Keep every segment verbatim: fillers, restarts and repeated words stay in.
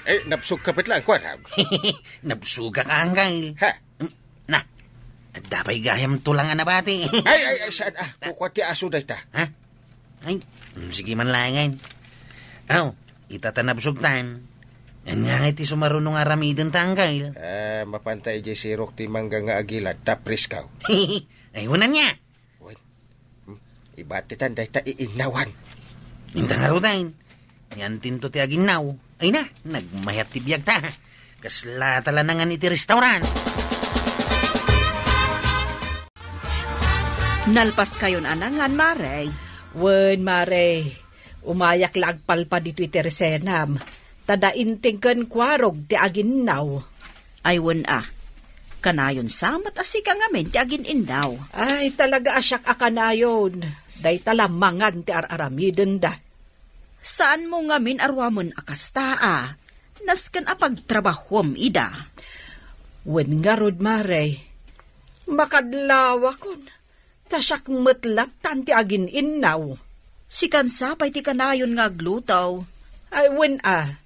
Eh, nabsog ka met laeng, Kuarog. Nabsogak, Anggail. Ha? Mm, na, adda pay gayam tulang a nabati. Ay, ay, ay, saan? Ah, kukua ti aso dayta. Ha? Ay, mm, sige man laengen. Aw, ita ta nabsogtan. Ania ngay ti sumaruno nga aramidenta, Anggail? Ah, mapanta idiay sirok ti mangga nga agilad, ta presko. Ay, wen ania? Wen, hmm, ibatitan dayta iinnawan. Inta ngaruden, ni antinto ti aginnaw. Ay na, nagmayat ti biagta. Kasla ta la nangan iti restaurant. Nalpaskayon a nangan, Mare? Wen, Mare. Umayak la agpalpad ditoy tersenam. Ta da Inting ken Kuarog ti aginnaw. Ay, wen a. Kanayon sa met a sika ngamin ti agin-innaw. Ay, talaga a siak a kanayon. Dayta la mangan ti ar-aramidenda. Saanmo ngamin a ruamen a kasta a? Nasken a pagtrabahom ida. Wen ngarud, Mare. Makadlawakon. Ta siak met lattan ti agin-innaw. Sikan sa pay ti kanayon nga agluto. Ay, wen a.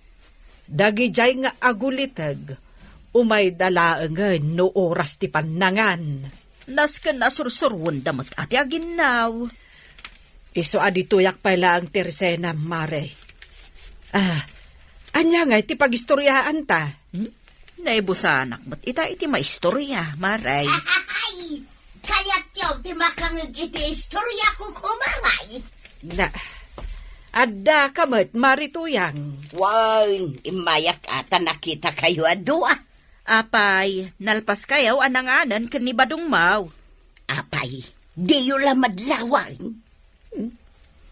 Dagidiay nga aguliteg, umayda laengen no oras ti pannangan. Nasken a sursuruenda met a ti aginnaw. Isu a ditoyak pay laeng ti resenam, Mare. Ah, ania ngay ti pagistoriaanta? Hmm? Naibusanak met ita iti maistorya, Mare. Ay, kayatyo ti makangeg iti istorya ko, Mare? Na, adda ka met, Mare Tuyang. Wen, immayak a ta nakitakayo a dua. Apay, nalpaskayo a nanganen ken ni Badong Maw. Apay, diyo la madlawan?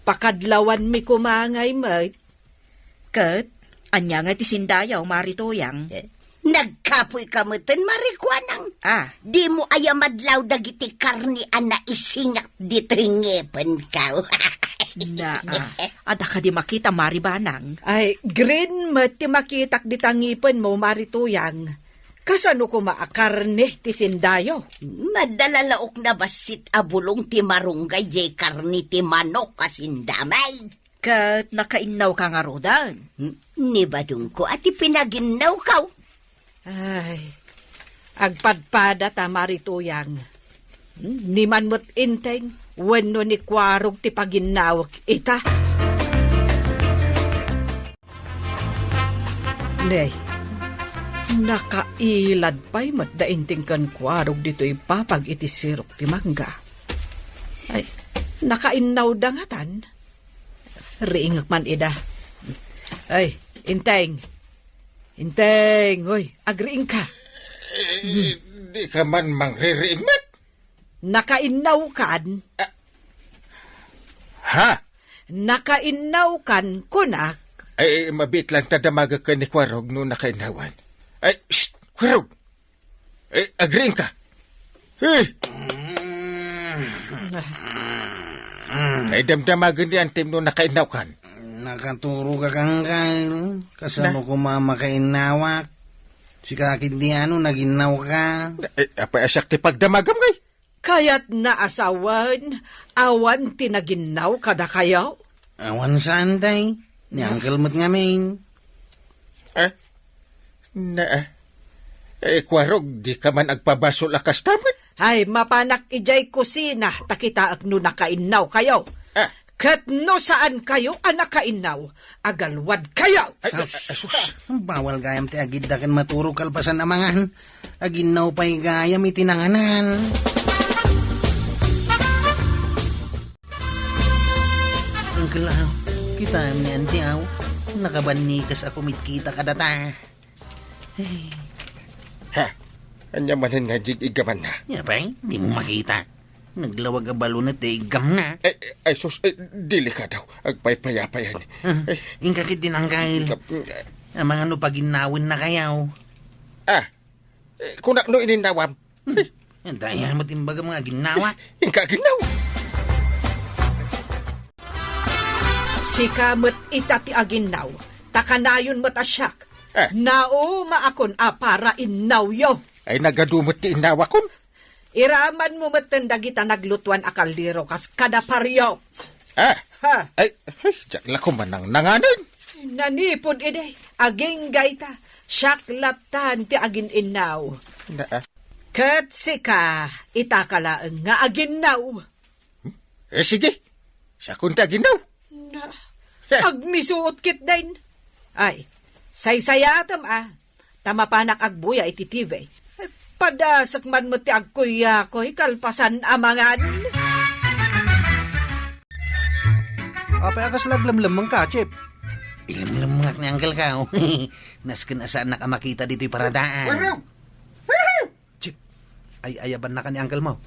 Pakadlawanmi koma ngay met. Ket, ania ngay ti sindayaw, Mare Tuyang? Eh, nagkapoy ka meten, Mare Kuanang. Ah. Dimo aya madlaw dagiti karne a naisingak ditoy ngipenko? Na, ah, adda kadi makita, Mare Banang? Ay, green met ti makitak dita ngipenmo, Mare Tuyang. Kasano koma a karne ti sindayo? Madalalaok na bassit a bulong ti marunggay jay karne ti manok a sindamay. Ket nakainnawka ngaruden? N-, ni badongko a ti pinaginnawko. Ay, agpadpada ta, Mare Tuyang. Ni man met Inteng wenno ni Kuarog ti paginnawek ita. Nay, nakailad pay met da Inteng ken Kuarog ditoy papag iti sirok ti mangga. Ay, nakainnawda ngatan. Riingek man ida. Ay, Inteng. Inteng, oy, agriingka. Eh, di ka man mangririing met? Nakainnawkan? Ah. Ha? Nakainnawkan, kunak. Ay, mabiit lang ta damagek ken ni Kuarog no nakainnawan. Ay, shh, Kuarog! Eh, agriingka. Eh! Ay, damdamagen ni Antem no nakainnawkan. Nakaturog a kangkal. Kasano Na? Koma makainnawak? Sika ketdi ano, naginnawka? Eh, apay a siak ti pagdamagam, ngay? Kayatna a sawen, awan ti naginnaw kadakayo? Awan saan, tay. Ni Uncle met ngamin. Eh? Na, eh, Kuarog, di ka man agpabasol a kasta met? Ay, mapanak idiay kusina, ta kitaek no nakainnawkayo. Ah. Ket no saankayo a nakainnaw, agalwadkayo. Ay, ay, ay, sus. Bawal gayam ti agidda ken maturog kalpasan a mangan. Aginnaw pay gayam iti nanganan. Uncle, aw, kitaem ni Auntie, aw. Nakabannikas a kumitkita kadata. Ay. Ha? Ania manen nga iggamna? Apay, dimo makita. Naglawag a balunet ti iggamna. Ay, ay, sus, ay, delikado. Agpaypayapay. Ah, ay. Inka ketdi, Uncle. Inka, mm, amangan no paginnawennakayo. Ah, eh, kunak no ininnawam. Hmm. Ania met imbagam nga aginnawa? Inka aginnaw. Sika met ita ti aginnaw, ta kanayon met a siak. Eh. Naumaakon a parainnawyo. Ay, nagadu met ti innawakon. Iramanmo metten dagita naglutuan a kaldero kas kada pario. Ah. Ha? Ay, ay, diak la koma nangnanganen. Nanipod idi. Agingga ita, siak lattan ti agin-innaw. Na, ah. Ket sika, itaka laeng nga aginnaw. Eh, sige. Siakon ti aginnaw. Na, agmisuot ketdin. Ay, saysayatem a, ta mapanak agbuya iti T V. Padasek man met ti agkuyakoy kalpasan a mangan. Apay a kasla aglemlemmengka, Chip? Ilemlemmengak ni uncle ko. Nasken a saannak a makita ditoy paradaan. Chip, ay-ayabannaka ni uncle mo.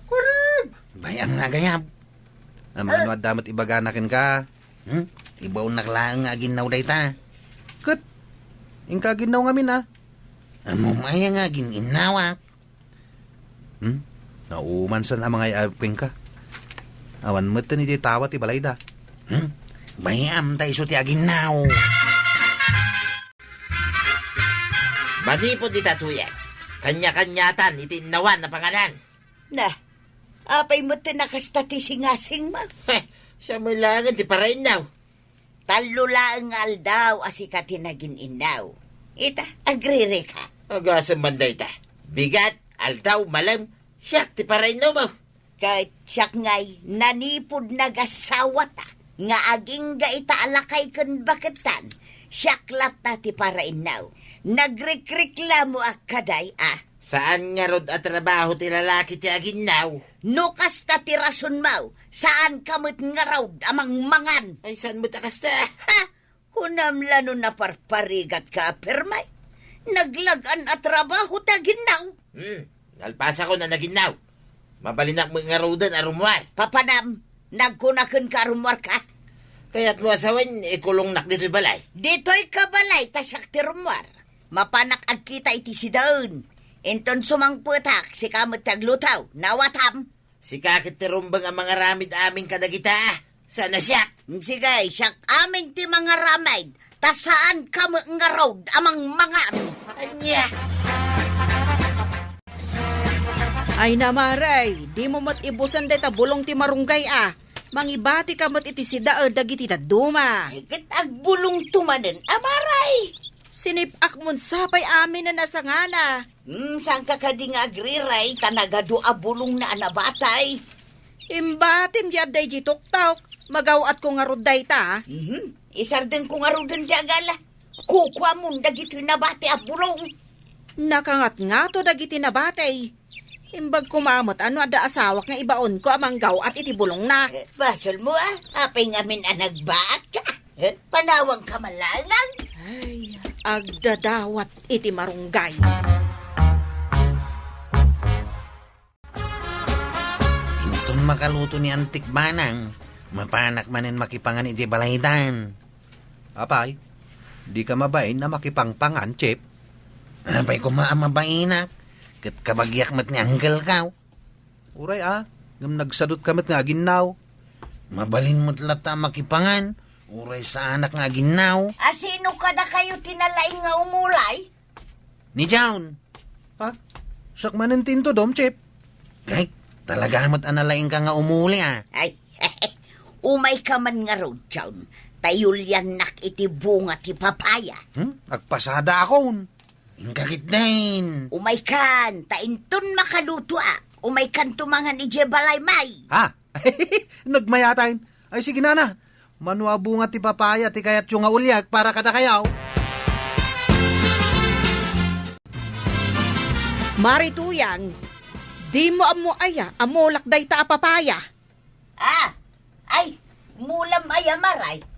Bay-am nga agayab. Ammom no adda met ibagana kenka. Hmm? Ibaonnak laeng nga aginnaw dayta. Ket, inka aginnaw ngamin, a? Ammom aya nga agin-innawak? Hmm? Naumansan a mangay-ayab kenka. Awan met ten iti tawa ti balayda. Hmm? Bay-am ta isu ti aginnaw. Manipud ita, Tuyang, kanya-kaniatan iti innawan a panganan. Na, apay met ti nakasta ti singasingmo? Heh, siak met laengen ti parainnaw. Tallo laeng nga aldaw a sika ti nagin-innaw. Ita, agririka. Agasem man dayta. Bigat, aldaw, malem, siak ti parainnaw mo. Ket siak ngay, nanipud nagassawata nga agingga ita a lakay ken baketan, siak latta ti parainnaw. Nagrikriklamoak kadi a. Saan ngarud a trabaho ti lalaki ti aginnaw? No kasta ti rasonmo, saanka met ngarud a mangmangan. Ay, saan met a kasta? Ha? Kunam la no naparparigatka a pirme. Naglag-an a trabaho ti aginnaw. Hmm, nalpasakon a naginnaw. Mabalinak met ngaruden a rummuar. Papanam, nagkuna kenka a rummuarka? Kayatmo a sawen, ikulongnak ditoy balay. Ditoyka balay, ta siak ti rummuar. Mapanak agkita iti sidaen. Inton sumangpetak, sika met ti agluto. Nawatam? Sika ket ti rumbeng a mangaramid amin kadagita. Saan a siak? Sige, siak amin ti mangaramid, ta saanka met ngarud a mangmangan. Ania? Ay na, Mare, dimo met ibusen dayta bulong ti marunggay a. Mangibatika met iti sidaed dagiti dadduma. Ay, ket agbulongto manen a, Mare. Sinip-ak mon sapay amin a nasangana. Hmm, saanka kadi nga agriray, ta nagadu a bulongna a nabatay? Imbatim ti adda idiay tuktok. Magaw-atko ngarud dayta, a? Mhm. Isardengko ngaruden ti agala. Kukuamon dagiti nabati a bulong. Nakangatngato dagiti nabati. Imbag koma met a no adda asawak nga ibaonko a manggaw-at iti bulongna. Eh, basolmo, a. Apay ngamin a nagbaat ka? Eh, panawangka man laeng. Ay, agdadawat iti marunggay. Inton makaluto ni Antik Banang, mapanak manen makipangan idiay balaydan. Apay, dika mabain a makipangpangan, Chip? Apay koma a mabainak, ket kabagiak met ni uncle ko. Uray a, ngem nagsadutka met nga aginnaw. Mabalin met latta a makipangan, uray saanak nga aginnaw. A sino kadakayo ti nalaing nga umulay? Ni John. Ha? Siak manen ti intudom, Chip? Ay, talaga met a nalaingka nga umuli, a. Ay, umayka man ngarud, John. Ta yuliannak iti bunga ti papaya. Hmm? Agpasada akon. Inka ketdin. Umaykan, ta inton makalutoak, umaykanto mangan idiay balay, may. Ha? Nagmayatan. Ay, sige, nana. Mano a bunga ti papaya ti kayatyo nga uliak para kadakayo? Mare Tuyang, dimo ammo aya a mulak dayta a papaya? Ah, ay, mulam aya, Mare?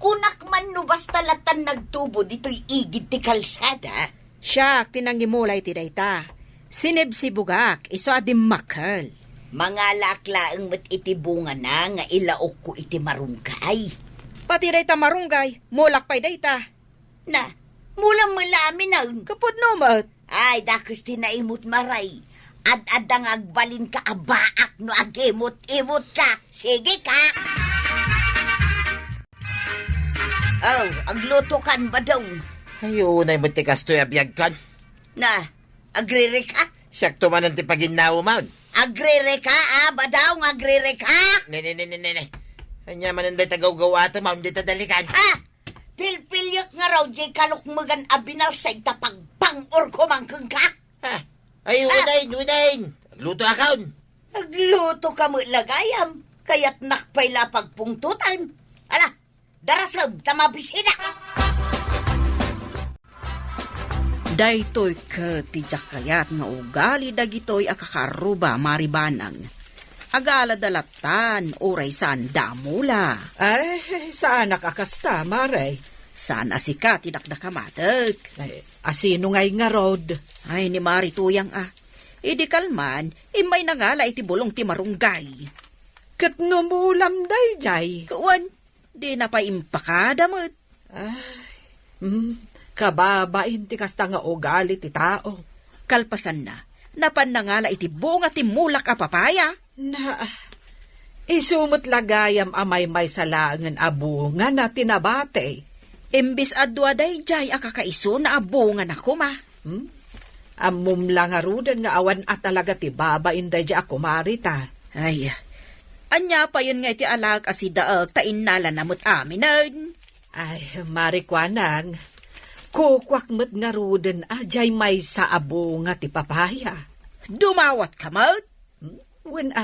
Kunak man no basta latan nagtubo ditoy igid ti kalsada. Siak ti nangimula iti dayta. Sinibsibugak, isu a dimmakkel. Mangalaak laeng met iti bungana nga ilaokko iti marunggay. Pati dayta marunggay, mulak pay dayta. Na, mulam met la amin. Kapudno met. Ay, dakes ti naimut, Mare. Ad-adda nga agbalinka a baak no agimut-imutka. Sige ka. Oh, aglutokan, Badong. Ay, unay met ti kastoy a biagkan. Na, agririka? Siakto manen ti paginnawemon. Agririka, a, Badong, agririka? Ne, ne, ne, ne, ne, ne. Ania manen dayta gawgawatem, a, dita dalikan. Ha? Pilpiliek ngarud jay kalukmegan a binalsag ta pagpang-orko man kenka. Ah, ay, ah! Unayen, unayen. Agluto akon. Agluto ka met la gayam. Kayatnak pay la pagpungtotan. Ala, darasem ta mabisinak. Daytoy ket ti diak kayat nga ugali dagitoy a kakaarruba, Mari Banang. Agalada lattan, uray saanda a mula. Ay, saanak a kasta, Mare. Saan a sika ti dakdakamatek. Ay, asino ngay ngarud? Ay, ni Mari Tuyang a. Idi kalman, immay nangala iti bulong ti marunggay. Ket no mulam daydiay? Wen, dina pay impakada met. Ay, mm, kababain ti kasta nga ugali ti tao. Kalpasanna, napan nangala iti bunga ti mulak a papaya. Na, isu met la gayam a maymaysa laengen a bungana ti nabati. Imbes a dua daydiay a kakaisuna a bungana koma. Hmm? Ammom la ngaruden nga awan a talaga ti babain daydiay a kumarita. Ay, ania payen nga iti alaek a sidaek ta innalana met aminen? Ay, Mari Kuanang, kukuak met ngaruden a diay maysa a bunga ti papaya. Dumawatka met? Hmm? Wen a,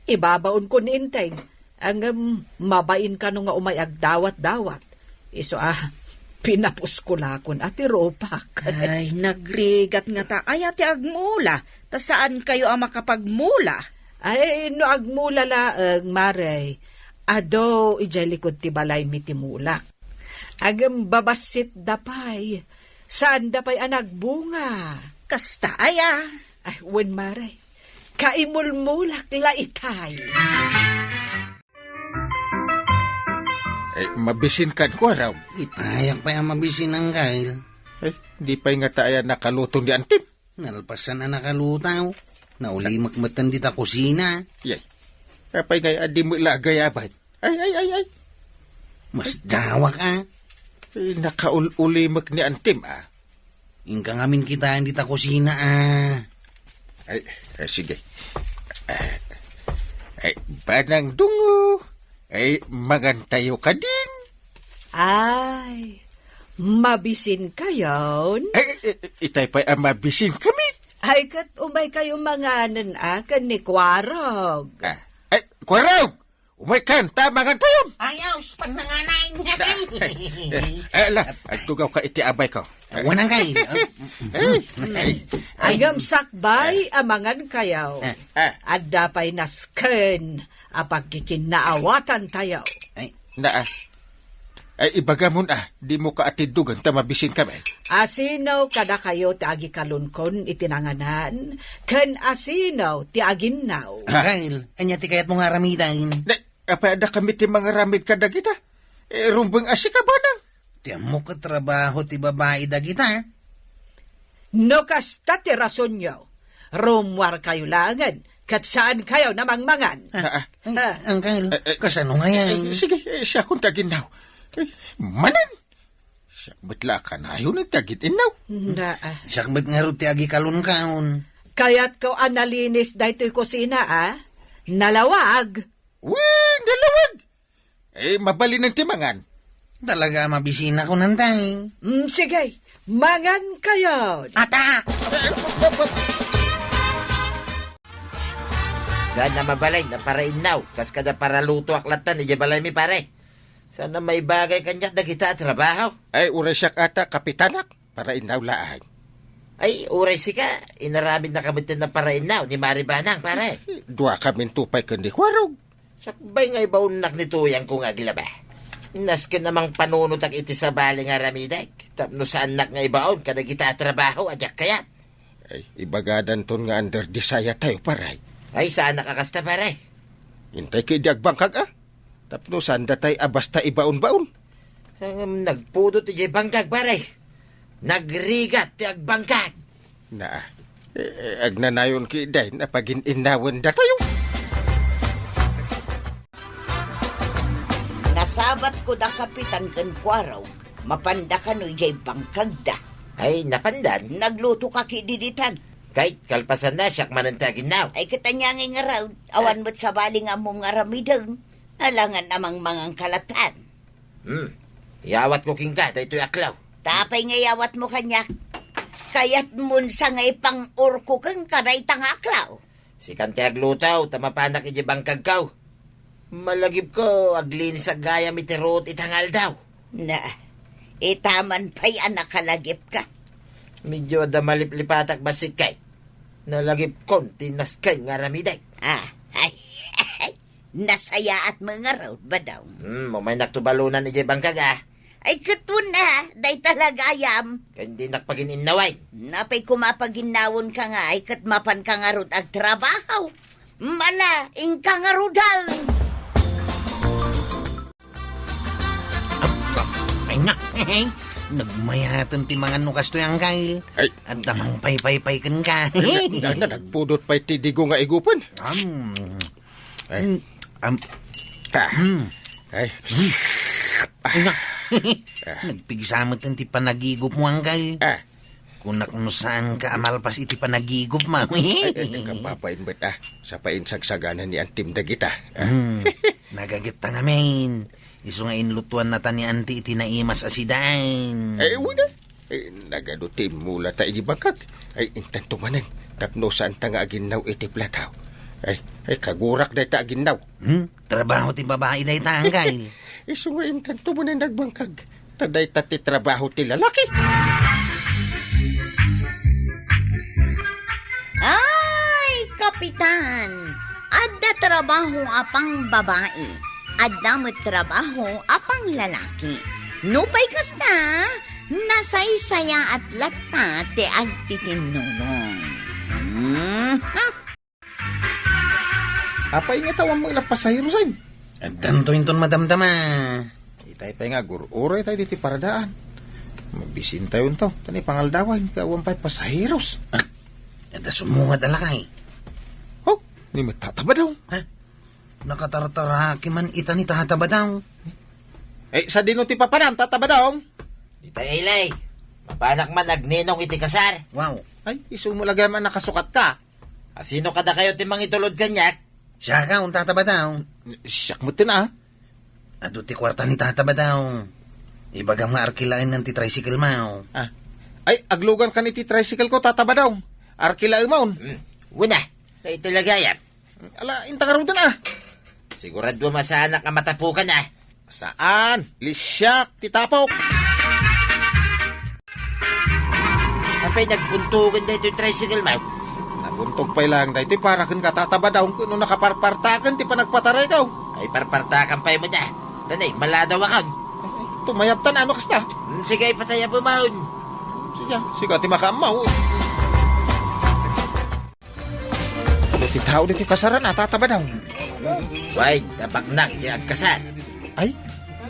ibabaonko ni Enteng. Ngem mabain kano nga umay agdawat-dawat. Isu a, pinapusko lakon a ti rupak. Ay, nagrigat ngata aya ti agmula, ta saankayo a makapagmula. Ay, no agmula laeng, Mare, adu idiay likud ti balaymi ti mulak. Ngem babassitda pay, saanda pay a nagbunga. Kasta aya? Ay, wen, Mare. Kaimulmulak la itay. Eh, mabisinkan, Kuarog. Itayak pay a mabisin, Angkel. Eh, di pay ngata aya nakaluto ni Antim? Nalpasan a nakaluto. Naulimek metten dita kusina. Yay. Apay ngay a di met la agayaban? Ay, ay, ay, ay. Masdawak, a. Eh, nakaul-ulimek ni Antim, a. Inka ngamin kitaen dita kusina, a. Ay, ay, sige. Ay, ay, Banang Dungo. Ay, mangantayo kadin. Ay, mabisinkayon? Ay, ay, ay, itay pay a mabisinkami. Ay, ket umaykayo manganen a ken ni Kuarog. A, ay, Kuarog! Umaykan, ta mangantayon! Ayos, pannanganay! Ala, agtugawka iti abayko. Wen, Angkel. Eh, eh. Ngem sakbay a mangankayo. Eh. Adda pay nasken a pagkikinnaawatantayo. Ay. Na, a. Ay, ibagamon a, dimo ka atiddogen ta mabisinkami. Asino kadakayo ti agikalunkon iti nanganan, ken asino ti aginnaw? Angkel, ania ti kayatmo nga aramiden? Ne, apay addakami ti mangaramid kadagita? Eh, rumbeng a sika, Banang. Ti ammok a trabaho ti babai dagita. No kasta ti rasonyo, rummuarkayo laengen, ket saankayo a mangmangan. Ah, ah. Ay, ah. Angkel, eh, eh, kasano ngay? Eh, eh, sige, eh, siakon ti aginnaw. Eh, manen! Siak met la a kanayon ti agin-innaw. Na, ah. Siak met ngarud ti agikalunkon. Kayatko a nalinis daytoy kusina, a. Nalawag. Wen, nalawag! Eh, mabalinen ti mangan. Talaga, mabisinakon, tay. Mm, sige, mangankayo. Atak! Saan a mabalin a parainnaw, kas kada paralutoak lattan idiay balaymi, pare. Saan a maibagay kaniak dagita a trabaho. Ay, uray siak ata, kapitanak. Parainnaw laeng. Ay, uray sika, inaramidnaka met a parainnaw ni Mari Banang, pare. Duakaminto pay ken ni Kuarog. Sakbay nga ibaonnak ni Tuyangko nga aglaba. Nasken a mangpanunotak iti sabali nga aramidek, tapno saannak nga ibaon kadagita a trabaho a diak kayat. Ay, ibagadanton nga under desire tayo, pare. Ay, saanak a kasta, pare. Intay ket idi agbangkag, a. Tapno saan datay a basta ibaon-baon. Ngem nagpudot idiay bangkag, pare. Nagrigat ti agbangkag. Na, eh, eh, agnanayon ketdi a pagin-innawen datayo. Nasabatko da Kapitan ken Kuarog, mapanda kano idiay bangkagda. Ay, napandan? Nagluto ka ketdi ditan. Kay, kalpasanna, siak manen ti aginnaw. Ay, ket ania ngay ngarud, awan met sabali nga ammom nga aramiden. Alangan a mangmangan ka lattan. Hmm. Iyawatko kenka daytoy a klaw. Apay nga iyawatmo kaniak? Kayatmon sa nga ipang-urko kenka dayta nga a klaw? Sikan ti agluto, ta mapanak idiay bangkagko. Malagipko, aglinis gayam iti ruot ita nga aldaw. Na, ita man pay a nakalagipka. Medyo adda maliplipatak bassit kay. Nalagipkon ti nasken nga aramidek. Ah, ay, nasayaat mo ngarud, Badong. Hmm, umaynakto balonan idiay bangkag, ah. Ay, ket wen a, dayta la gayam. Ket dinak pagininnawen. Apay koma paginnawonka ngay, ket mapanka ngarud agtrabaho. Mala, inka ngaruden. Ay na, nagmayaten ti mangan no kastoy, Anggail. Ay. Adda mangpaypaypay kenka. Ay, na, na, na, nagpudot pay ti digo nga igupen. Am. Ay. Mm, am. Ah. Mm. Ay. Mm. Ay na. Ah. Nagpigsa met ti panagigupmo, Anggail. Ah. Kunak no saanka a malpas iti panagigupmo. Ay, ay, ay, kapapain met, ah. Sa painsagsagan ni Antim dagita. Ah. Mm. Nagagetta ngamin. Isu nga inlutuannata ni Anti iti naimas a sidaen. Ay, wen a. Eh, nagadu ti immulata idi bangkag. Ay, intanto manen, tapno saanta nga aginnaw iti plataw. Ay, ay, kagurak dayta aginnaw. Hmm? Trabaho ti babai dayta, Anggail. Isu nga intanto manen nagbangkag. Ta dayta ti trabaho ti lalaki. Ay, Kapitan! Adda trabaho a pangbabai. Adda met trabaho a panglalaki. Nupay kasta, nasaysayaat latta ti agtitinnulong. Mhm. Apay nga awan met la pasaherosen? Addanto inton madamdama. Itay pay nga agur-uray tayo diti paradaan. Mabisintayon to. Tani pangaldawan, ket awan pay pasaheros. Ah, adda sumungad a lakay. Oh, ni met Tata Badong. Ha? Nakatartaraki man ita ni Tata Badong. Eh, sadino ti papanam, Tata Badong? Itay, Ilay. Mapanak man agninong iti kasar. Wow. Ay, isu met la gayam a nakasukatka. Asino kadakayo ti mangitulod kaniak? Siak, Tata Badong. Siak met ten, ah. Adu ti kuarta ni Tata Badong. Ibagam nga arkilaennan ti tricycle mo. Ah. Ay, aglugankan iti tricycle ko, Tata Badong. Arkilaemon. Hmm. Wen a, daytoy la gayam. Ala, inta ngaruden, ah. Siguraduam a saanak a matapukan, ah. Saan? Lisiak ti tapok. Apay nagbuntogen daytoy tricycle mo? Nabuntog pay laeng daytoy para kenka, Tata Badong, ket no nakaparpartaken ti panagpatarayko. Ay, parpartakan pay met a. Danay, maladaw a kan. Ay, ay, tumayabtan, ano kasta? Hmm, sige, ipatayabemon. Sige, sika ti makaammo. Adu ti tao ditoy kasaran, a, Tata Badong. Way, tabaknang ti agkasar. Ay?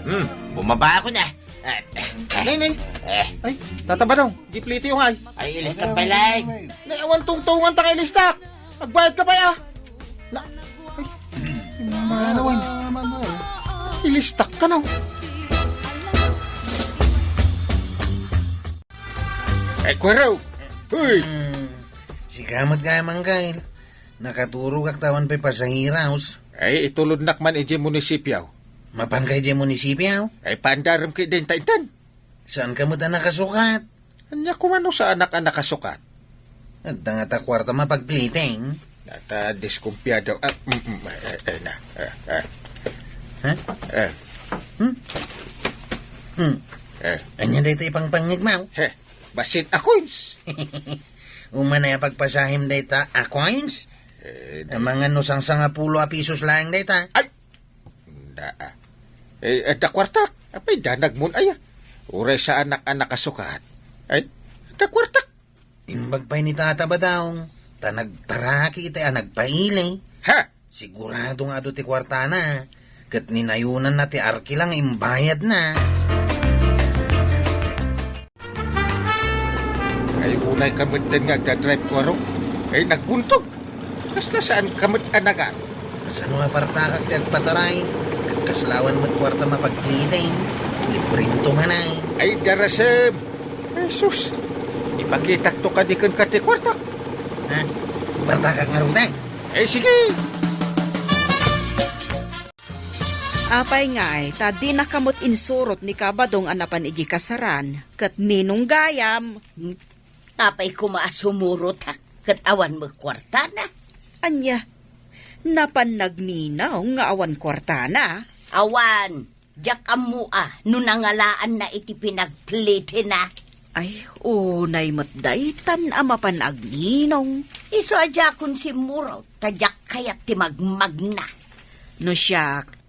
Hmm, bumaba ako na. Eh, eh, eh. Nay, nay. Eh. Ay, Tata Badong, di plitiyo nga ay. Ay, ilistak pay laeng. Nay, awan tungtungan ta nga ilistak. Agbayad ka pay, ah. Na, ay, manawan. Ilistak ka na. Ay, kuwaraw. Uy! Hmm. Sika met gayam, Anggail. Nakaturogak ta awan pay pasaheros. Ay, itulodnak man idiay munisipio. Mapanka idiay munisipio? Ay, paandarem ketdin ta intan. Saanka met a nakasukat? Ania koma no saanak a nakasukat? Adda ngata kuarta mapagpliting. Nata, diskumpiado. Ah, mm, mm, eh, eh, na, eh, eh. Ha? Eh. Hmm? Hmm. Eh. Ania dayta ipangpangngegmo? He. Bassit a coins. Umanay a pagpasahem dayta a coins? Eh, amangan no sangsangapulo a pisos laeng dayta. Ay! Da, ah. Eh, adda kuartak. Apay, danagmon aya. Uray saanak a nakasukat. Ay, adda kuartak. Imbag pay ni Tata Badong, ta nagtaraki iti a nagpaili. Ha? Sigurado nga adu ti kuartana, ket ninayonanna ti arkila nga imbayadna. Ay, unay ka met ten nga agdadrive, kuaro. Ay, nagbuntog. Kasla saan ka met a nagan? Kasano nga partakak ti agpataray? Ket kasla awan met kuarta mapagpliting. Librento man ay. Ay, darasem! Jesus! Ipakitak to kadi kenka ti kuartak. Ha? Partakak ngaruden? Eh, sige! Apay ngay, ta dinaka met insurot ni Kabadong a napan idiay kasaran, ket ninong gayam? Apay koma a sumurotak ket awan met kuartana? Ania, napan nagninong nga awan kuartana? Awan, diak ammo a no nangalaanna iti pinagplitina. Ay, unay met daytan a mapan agninong. Isu a diakon simmurot, ta diak kayat ti magmagna. No siak,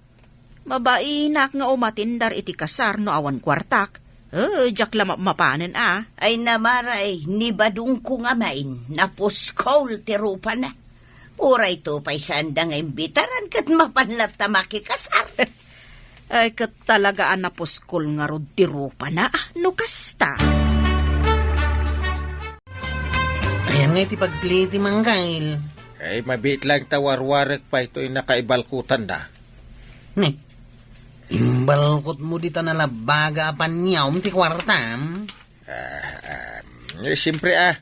mabainak nga umatindar iti kasar no awan kuartak. Eh, diak la mapmapanen a. Ay, Mare, ni badongko ngamin, napuskol ti rupana. Uray to pay saanda nga imbitaran ket mapan latta makikasar. Ay, ket talaga a napuskol ngarud ti rupana, ah, no kasta. Ayan nga iti pagpliti, Manggail. Ay, mabiit lang ta warwarek pay toy nakaibalkutanda. Ne, imbalkutmo dita nalabaga a paniawm ti kuartam? Ah, ah, eh, siyempre, ah.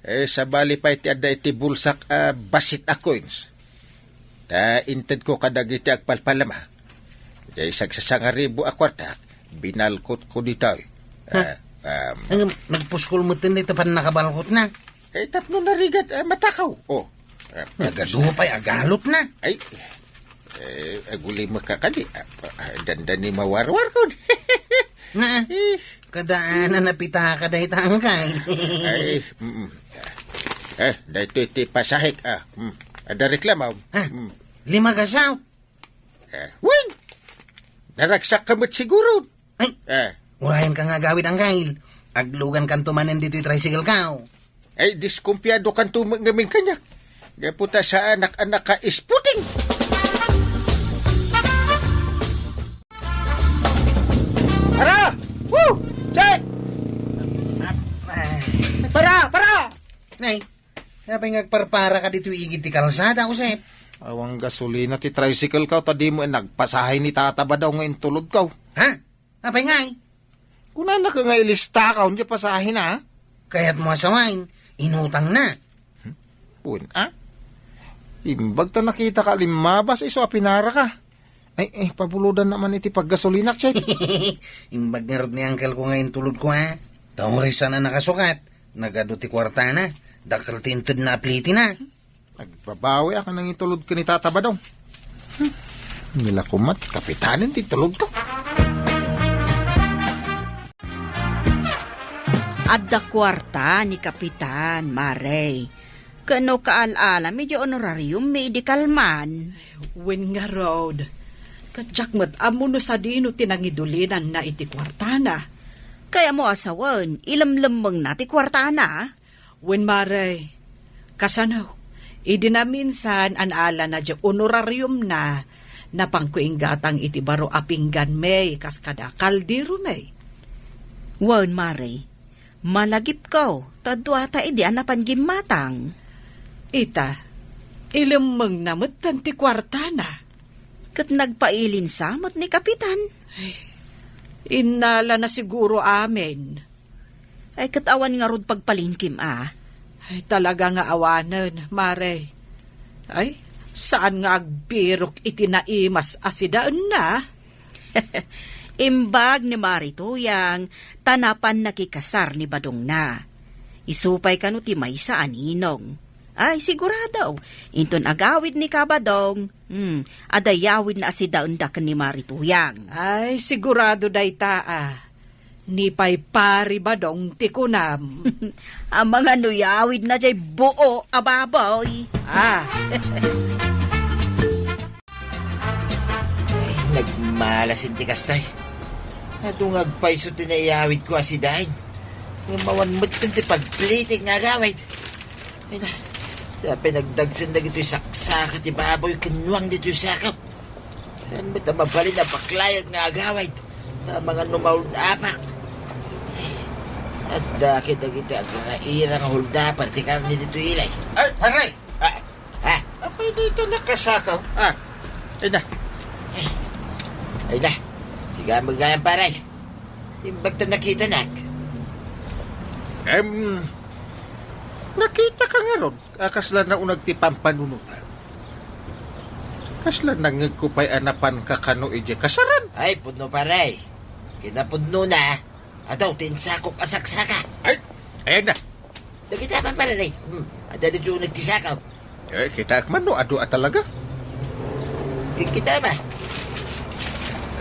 Eh, sabali pay ti adda iti bulsak a bassit a coins. Ta intedko kadagiti agpalpalama. Diay sagsasangaribu a kuartak, binalkotko ditoy. Ha? Ah, um, Ang nagpuskol metten dayta pannakabalkotna? Eh, tapno narigat, ah, matakaw. Oh. Ah, Nagadu pay agalotna. Ay, eh, agulimek kadi. Ah, ah, dandani mawarwarkon. Na, Eh. Kadaan a napitaka dayta, Angkay. Ay, mm. Eh, daytoy ti pasahek, ah. Mm. Adda reklamo. Ha? Mm. Lima ka south. Eh, wen! Naragsak ka met siguro. Ay, Eh. urayan ka nga agawid, Angkay. Aglugan kanto manen ditoy tricycle ka, oh. Ay, diskumpiado kanto met ngamin kaniak. Gapu ta saanak a naka-isputing. Para! Woo! Check! Para! Para! Nay, apay nga agparpara ka ditoy igid ti kalsada, Josep? Awan gasolina ti tricycle ka, ta dimo nagpasahe ni Tata Badong nga intulod ka. Ha? Apay ngay? Kunana ka nga ilista ka, unja pasahe na, ah? Kayat mo asawain, inutang na. Pun, ah? Imbag ta nakita ka limmabas, isu a pinara ka. Ay, eh, pabulodan naman iti paggasolinak, Chet. Imbag ngarud ni uncle ko nga intulod ko, ha? Ta uray saan a nakasukat, nagadu ti kuartana, dakkel ti inted na aplitina. Nagbabawi a nangitulod ken ni Tata Badong. Hmm. Nila kumat, kapitanen ti tulod ko. Adda kuarta ni Kapitan, Mare. Ken no kaal-alam, idiay honorarium mi idi kalman. Wen ngarud, ket diak met ammo no sadino ti nangidulinanna iti kuartana. Kayatmo a sawen, ilemlemmengna ti kuartana? Wen, Mare, kasano, idi naminsan a naalana diay honorariumna, napanko inggatang iti baro a pingganmi kas kada kalderomi. Wen, Mare, malagipko, ta duata idi a napan gimmatang. Ita, ilemmengna metten ti kuartana. Ket nagpailinsa met ni Kapitan. Ay, innalana siguro amin. Ay, ket awan ngarud pagpalingkim a? Ay, talaga nga awanen, Mare. Ay, saan nga agbirok iti naimas a sidaenna? Imbag ni Mare Tuyang, ta napan nakikasar ni badongna. Isu pay kano ti maysa a ninong. Ay, sigurado, inton agawid ni Kabadong, hmm, adda yawidna a sidaenda ken ni Mare Tuyang. Ay, sigurado dayta a. Ni pay Pari Badong ti kunam. Amangan no yawidna diay buo a baboy. Ah. Ay, nagmalas ti kastoy. Adu nga agpayso ti naiyawidko a sidaen. Ngem awan metten ti pagplitik nga agawid. Ay na, sa pinagdagsen dagitoy saksaka ti baboy ken nuang ditoy sako. Saan met a mabalin a paklayak nga agawid? Ta amangan no mauldapak. Adda kadagiti agraira nga huldaper ti karne ditoy ilay. Ay, pare! Ah, ah. Apay dayta nakasakaw? Ah, ay na. Ay na. Siga, magayan, pare. Imbag ta nakitanak. Em, nakita ka ngarud, a kasla naunag ti pampanunotan. Kasla nangngegko pay a napanka kano idiay kasaran? Ay, pudno, pare. Kinapudnona, adu ti insakok a saksaka. Ay, ayan na. Dagita man, pare, eh. Hmm, adda ditoy uneg ti sakaw. Eh, kitaek man no adu a talaga. Kikita ba?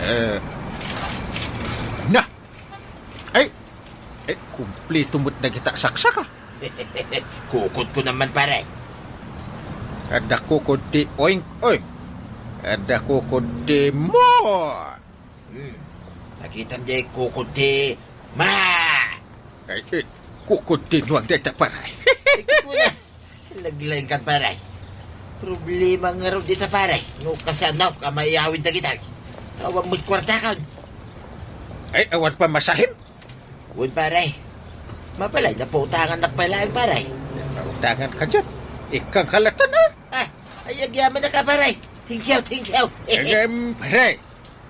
Eh, na! Ay! Ay, kumplito met dagita a saksaka. Kukodko naman, pare. Adda kukod ti oink, oink. Adda kukod ti mo. Hmm. Nakitam diay kukod ti ma. Ay, eh, kukod ti nuang dayta, pare. Ay, kuna. Naglaingkan, pare. Problema ngarud dita, pare. No kasano ka maiyawid dagita. Awan met kuartakon. Ay, awan pamasahim? Wen, pare. Mapalay, napautangannak pay laeng, pare. Pautangan ka diyan. Ikkan kalatan, ah. Ah, ay, agyamanak, pare. Thank you, thank you. Em, pare.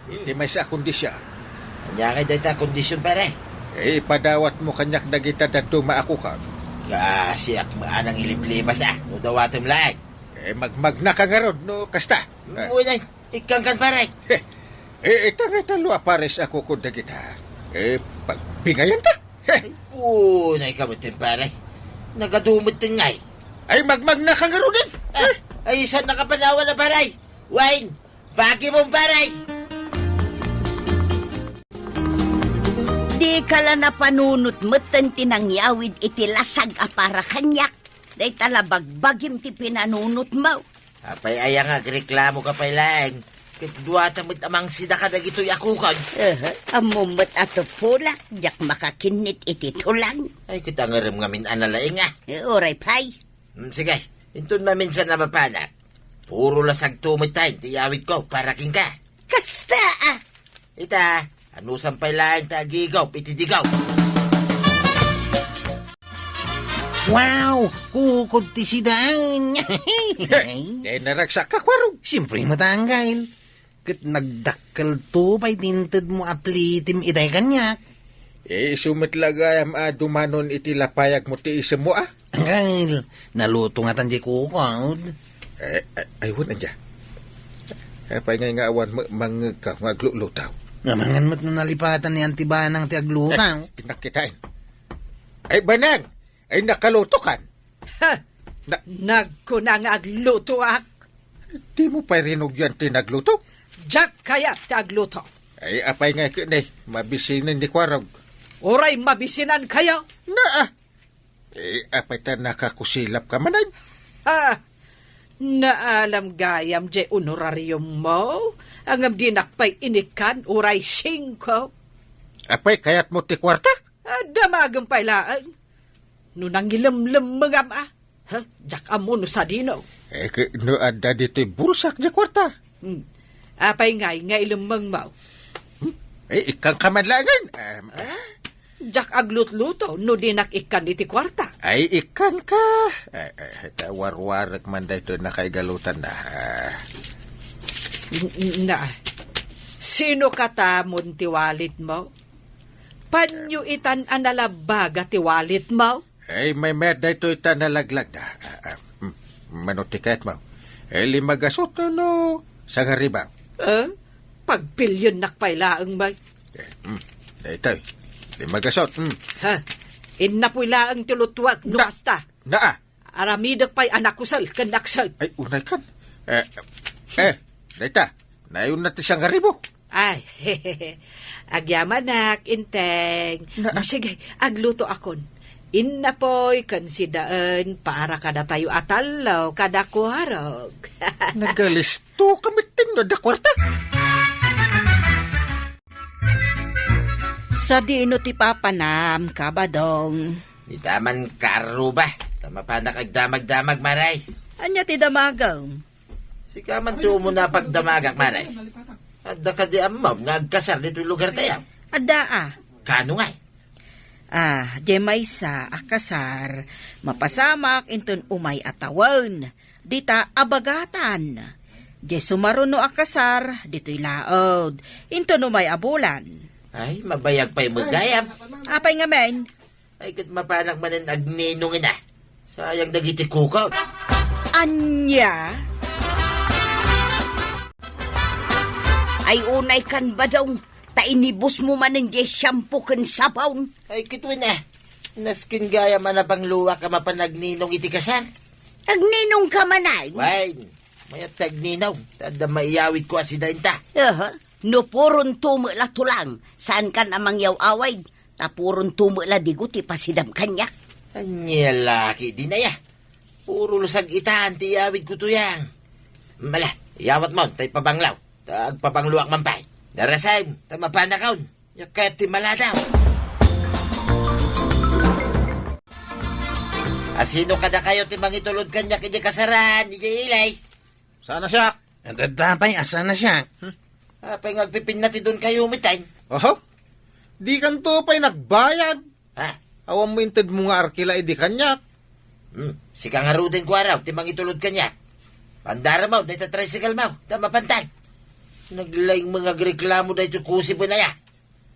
Iti maysa a kondisyon. Ania ngay dayta a kondisyon, pare? Eh, ipadawat mo kaniak dagita dadduma a kukod. Kasiak met a nangiliblimas, ah. No dawatem laeng. Eh, magmagna ka ngarud, no kasta. Ah. Uy, nay, ikkan kan, pare. Eh, eh, ita ngay tallo a pares a kukod dagita. Eh, pagpingayan ta. Heh. Ay, punay ka met, pare. Nagadumet ngay. Ay, magmagna ka ngaruden. Ah, ay, saan nakapanawan na, pare? Wine, bagi mo, pare. Di ka la napanunot metten ti nangyawid iti lasag a para kaniak. Dayta la bagbagim ti pinanunotmo. Apay aya nga agreklamo ka pay laeng? Ket duata met a mangsida kadagitoy a kukod. Aha, ammom met a tupulak, diak makakinnit iti tulang. Ay, ket angerem ngamin a nalaing, ah. Eh, uray pay. Hmm, sige, inton maminsan a mapanak, puro lasagto met ti iyawidko para kenka. Kasta, ah. Ita, anusam pay laeng ti agigop iti digop. Wow! Kukod ti sidaen! Heh, naragsak ka, Kuarog. Siyempre, matanggal. Ket nagdakkelto pay ti intedmo a plitim itay kaniak. Eh, isu met la gayam a dumanon iti lapayagmo ti isemmo, ah. Angkel, naluto ngatan diay kukod. Eh, ay, ay, wen, ania? Apay ngay nga awan ma-, mangngegka nga aglulutaw? Amangan met no nalipatan ni Auntie Banang ti aglutaw. Eh, innak kitaen. Ay, Banang! Ay, nakalutokan? Ha! Na- Nagkuna nga aglutoak? Dimo pay rinugyan ti nagluto? Diak kayat ti agluto. Ay, apay ngay ket ni, mabisinen ni Kuarog. Uray mabisinankayo? Naa. Eh, apay ta nakakusilap ka manen? Ah, naalam gayam diay honorariummo, ngem dinak pay inikkan uray singko. Apay kayatmo ti kuarta? Ah, damagem pay laeng. No nangilemlemmengam, ah. Ha? Diak ammo no sadino. Eh, ke-, no adda ditoy bulsak diay kuarta. Hmm. Apay ngay nga ilemmengmo? Hmm? Eh, ikkan ka man laengen. Ah, ah? Diak aglutluto no dinak ikkan iti kuarta. Ay, ikkan ka. Eh, eh, ta warwarek man daytoy nakaigalutan da. Ah. N-, n-, na, sino katamon ti walletmo? Panyo itan a nalabaga ti walletmo? Ay, maymayat daytoy ta nalaglagda. Ah, ah, mm, mano ti kayatmo? Eh, lima gasot no, no, sangaribu? Eh, pagpiliennak pay laeng, bay. Eh, mm, daytoy. Lima gasot, mm. Ha? Innapoy laeng ti lutuak no kasta. Na, ah. Aramidek pay a nakusel ken nakset. Ay, unay kan. Eh, eh, dayta, nayon na ti sangaribu. Ay, agyamanak, Inteng. Na- Sige, aglutoakon. Innapoy ken sidaen para kadatayo a tallo kada Kuarog. Nagalisto ka met no adda kuarta. Sadino ti papanam, Kabadong? Ita man karruba, ta mapanak agdamagdamag, Maray. Ania ti damagem? Sika man ti umuna a pagdamagak, Maray. Adda kadi ammom nga agkasar ditoy lugartayo? Adda, a. Kano ngay? A, diay maysa a kasar, mapasamak inton umay a tawen, dita a bagatan. Diay sumaruno a kasar, ditoy laud, inton umay a bulan. Ay, mabayag pay met gayam. Apay ngamin? Ay, ket mapanak manen agninong ina. Sayang dagiti kukot. Ania? Ay unay kan, Badong, ta inibusmo manen diay shampoo ken sabon. Ay, kituen a. Nasken gayam a napangluak a mapan agninong iti kasar. Agninong ka manen? Wen, mayat ti agninong, ta adda maiyawidko a sidainta. Aha, no puron tumo la tulang, saankan a mangyaw-awid, ta puron tumo la digo ti pasidam kaniak. Ania la ketdin aya? Puro lusag itan ti iyawidko, Tuyang. Mala, iyawatmon, ta ipabanglaw. Ta agpabangloak man pay. Narasem, ta mapanakon. Nia kayat ti maladaw. Asino kadakayo ti mangitulod kaniak idiay kasaran, idiay ilay? Saan a siak? Adda pay a saan a siak. Hmm? Apay nga agpipinatidon kayo, mitan? Oho? Dikanto pay nagbayad. Ha? Awan mo intedmo nga arkila idi kaniak. Hmm, sika ngaruden ko araw, ti mangitulod kaniak. Pandaramon, dayta tricycle mo, ta mapantan. Naglaing mga agreklamo daytoy kusip aya.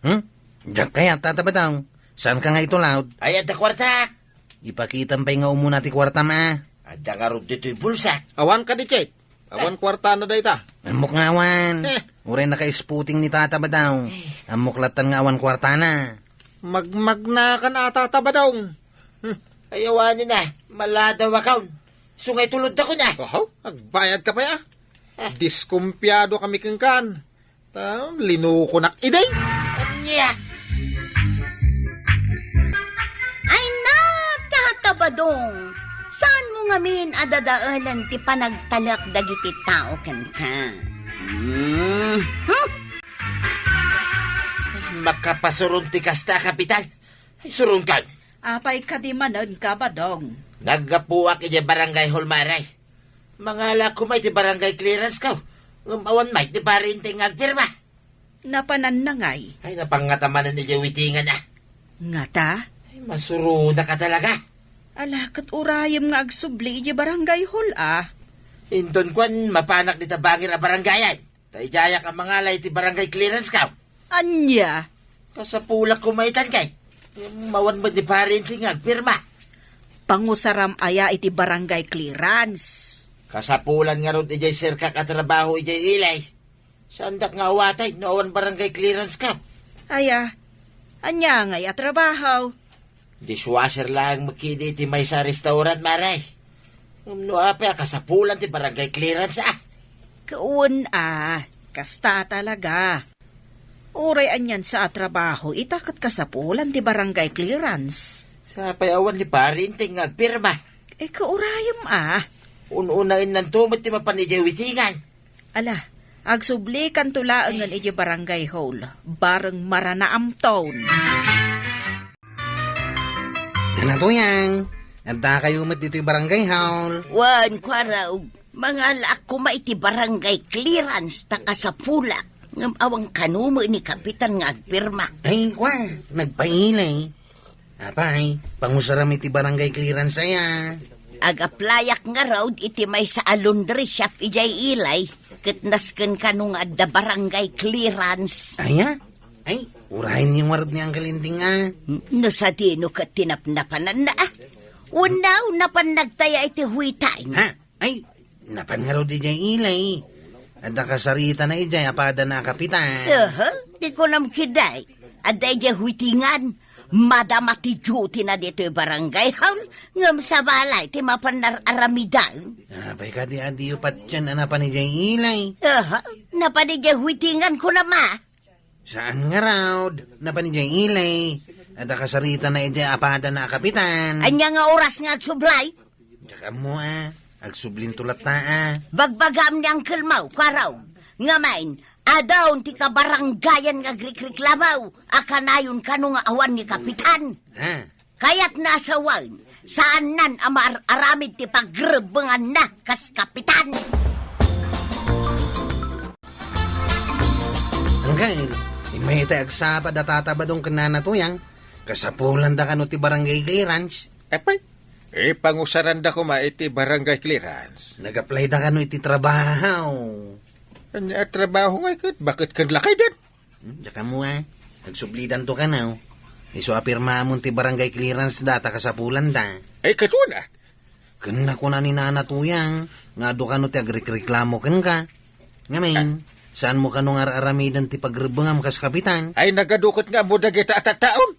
Hmm? Diak kayat, Tata Badong. Saanka nga itulod? Ay, adda kuartak. Ipakitam pay nga umuna ti kuartam a. Adda ngarud ditoy bulsak. Awan kadi, Chief? Awan kuartana dayta. Ammok nga awan. Eh. Uray naka-spooting ni Tata Badong. Eh. Ammok lattan nga awan kuartana. Magmagnakan a, Tata Badong. Hmm. Ay, awanen a. Maladawakon. Sungay tulodakon a. Oho, agbayad ka pay a. Eh. Diskumpiado kami kenkan. Ta, linukonak idi. Ania? Ay, nagkakatabadong. Saan mo ngamin a dadaelen ti panagtalek dagiti tao kenka? Hmm? Hmm? Makapasuron ti kasta, Kapitan. Ay, suronkan. Apay kadi manen, Kabadong? Naggapuak idiay barangay hall, Mare. Mangala koma iti barangay clearance ko. Ngem awan met ni Pari Enteng nga agpirma. Napananna ngay? Ay, napangngata manen idiay witingan a. Ngata? Ay, masuronak a talaga. Ala, ket urayem nga agsubli idiay barangay hall a. Inton kuan, mapanak dita bangir a barangayan. Ta idiayak a mangala iti barangay clearance ko. Ania? Kasapulak koma itan kay. Ngem awan met ni Pari Enteng nga agpirma. Pangusaram aya iti barangay clearance? Kasapulan ngarud idiay serkak a trabaho idiay ilay. Saandak nga awaten no awan barangay clearance ko. Aya, ania ngay a trabaho? Dishwasher laeng met kadi iti maysa a restaurant, Mare. Ngem no apay a kasapulan ti barangay clearance a. Kawan a, kasta talaga. Uray anian sa a trabaho, ita ket kasapulan ti barangay clearance. Sapay awan ni Pari Enteng nga agpirma. Eh, kaurayem a. Un-unaennanto met ti mapan idiay witingan. Ala, agsublikanto laengen idiay barangay hall, bareng maranaamton. Nana Tuyang, addakayo met ditoy barangay hall. Wen, Kuarog, mangalaak koma iti barangay clearance ta kasapulak. Ngem awan kano met ni Kapitan nga agpirma. Ay, kwa, nagpailay. Apay, pangusaram iti barangay clearance aya. Ag-applyak ngarud iti maysa a laundry shop idiay ilay, ket nasken kano nga adda barangay clearance. Aya? Ay, urayenyo ngarud ni Uncle Enteng a. No sadino ket ti napnapananna a. Wenno, napannagtaya iti huitan. Ha? Ay, napan ngarud idiay ilay. Adda kasaritana idiay a padana a kapitan. Aha, ti kunam ketdi. Adda idiay huitingan. Madama ti duty na ditoy barangay hall. Ngem sabali ti mapan ar-aramiden. Apay kadi a diyo patien a napan idiay ilay. Aha, napan idiay huitingan kunam a. Saan ngarud, napan idiay ilay. Adda kasaritana idiay a padana a kapitan. Ania nga oras nga agsublay? Diak ammo a, agsublinto latta a. Bagbagam ni Uncle mo, Kuarog. Ngamin, adun ti kabarangayan nga agrikriklamo a kanayon kano nga awan ni Kapitan. Ha? Kayatna a sawen, saannan a maar-aramid ti pagrebbenganna kas Kapitan. Uncle, immay iti agsapa da Tata Badong ken Nana Tuyang, kasapulanda kano ti barangay clearance? Apay, ipangusaranda koma iti barangay clearance. Nag-apply da kano iti trabaho. Ania a trabaho ngay ket? Baket ken lakayden? Hmm, diak ammo a. Agsublidanto kano. Isu a pirmamon ti barangay clearance da ta kasapulanda. Ay, kaduana. Ken nakuna ni Nana Tuyang, nga adu kano ti agrikriklamo kenka. Ngamin, Saanmo kano nga ar-aramiden ti pagrebbengam kas kapitan? Ay, nagadu ket nga ammo dagita a tattaon.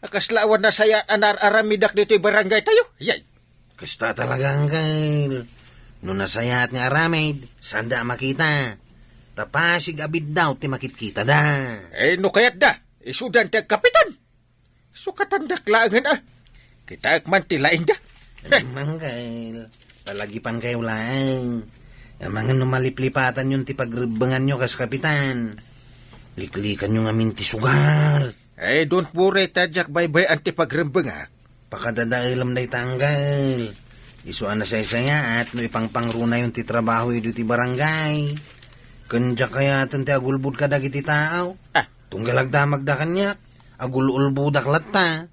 A kasla awan nasayaat a naar-aramidak ditoy barangaytayo. Yay. Kasta talaga, Angkel. No nasayaat nga aramid, saanda a makita. Ta pasig a biddaw ti makitkitada. Eh, no kayatda, isudan ti agkapitan. Sukatandak laengen a. Kitaek man ti laingda. Eh. Angkel, palagipankayo laeng. Amangan no maliplipatanyon ti pagrebbenganyo kas kapitan. Liklikanyo ngamin ti sugal. Eh, don't worry, ta diak baybay-an ti pagrembengak. Pakadadaelam dayta, Angkel. Isu a nasaysayaat no ipangpangrunayon ti trabaho idi ti barangay. Ken diak kayaten ti agulbod kadagiti tao. Ah. Tunggal agdamagda kaniak, agul-ulbodak latta.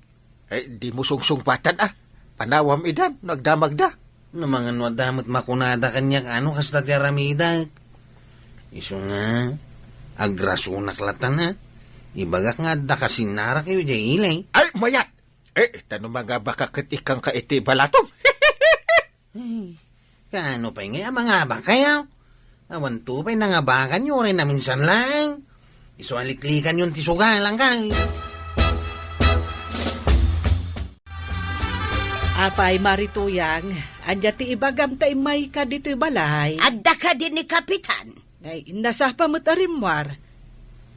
Eh, dimo sungsungpatan a. Panawam idan no agdamagda. No mangan no adda met makunada kaniak, ano kasta ti aramidak? Isu nga, agrasunak latta na. Ibagak nga adda kasinnarak idiay ili. Ay, mayat! Eh, ta no mangabaka ket ikkanka iti balatom. Ay, kaano pay ngay a mangabakayo? Awanto pay nangabakanyo uray naminsan laeng. Isu a liklikanyon ti sugal, Angkel. Apay, Mari Tuyang, ania ti ibagam ta immayka ditoy balay? Adda kadi ni Kapitan? Ay, nasapa met a rimmuar.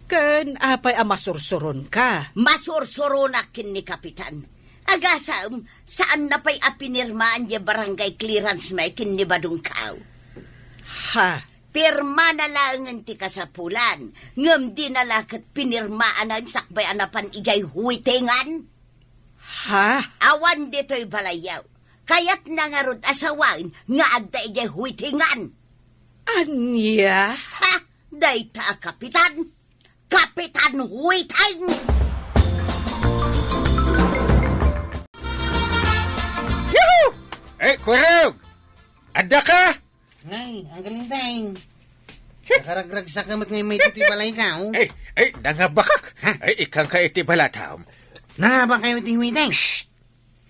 Ken apay a masursuronka? Masursuronak ken ni Kapitan. Agasem, saanna pay a pinirmaan diay barangay clearance mi ken ni Badong Kao. Ha? Pirmana laengen ti kasapulan, ngem dina la ket pinirmaanan sakbay a napan idiay huwetengan. Ha? Awan ditoy balayyo. Kayatna ngarud a sawen nga adda idiay huwetengan. Ania? Ha? Dayta a kapitan? Kapitan Huweteng! Yuhu! Eh, Kuya Rog! Adda ka? Nay, ang galing, Tay. Nakaragragsak na met ngay may dito'y balay ka, oh. Eh, eh, nangabakak. Ha? Eh, ikkanka iti balatom. Nangabak kayo iti huwiteng? Shh!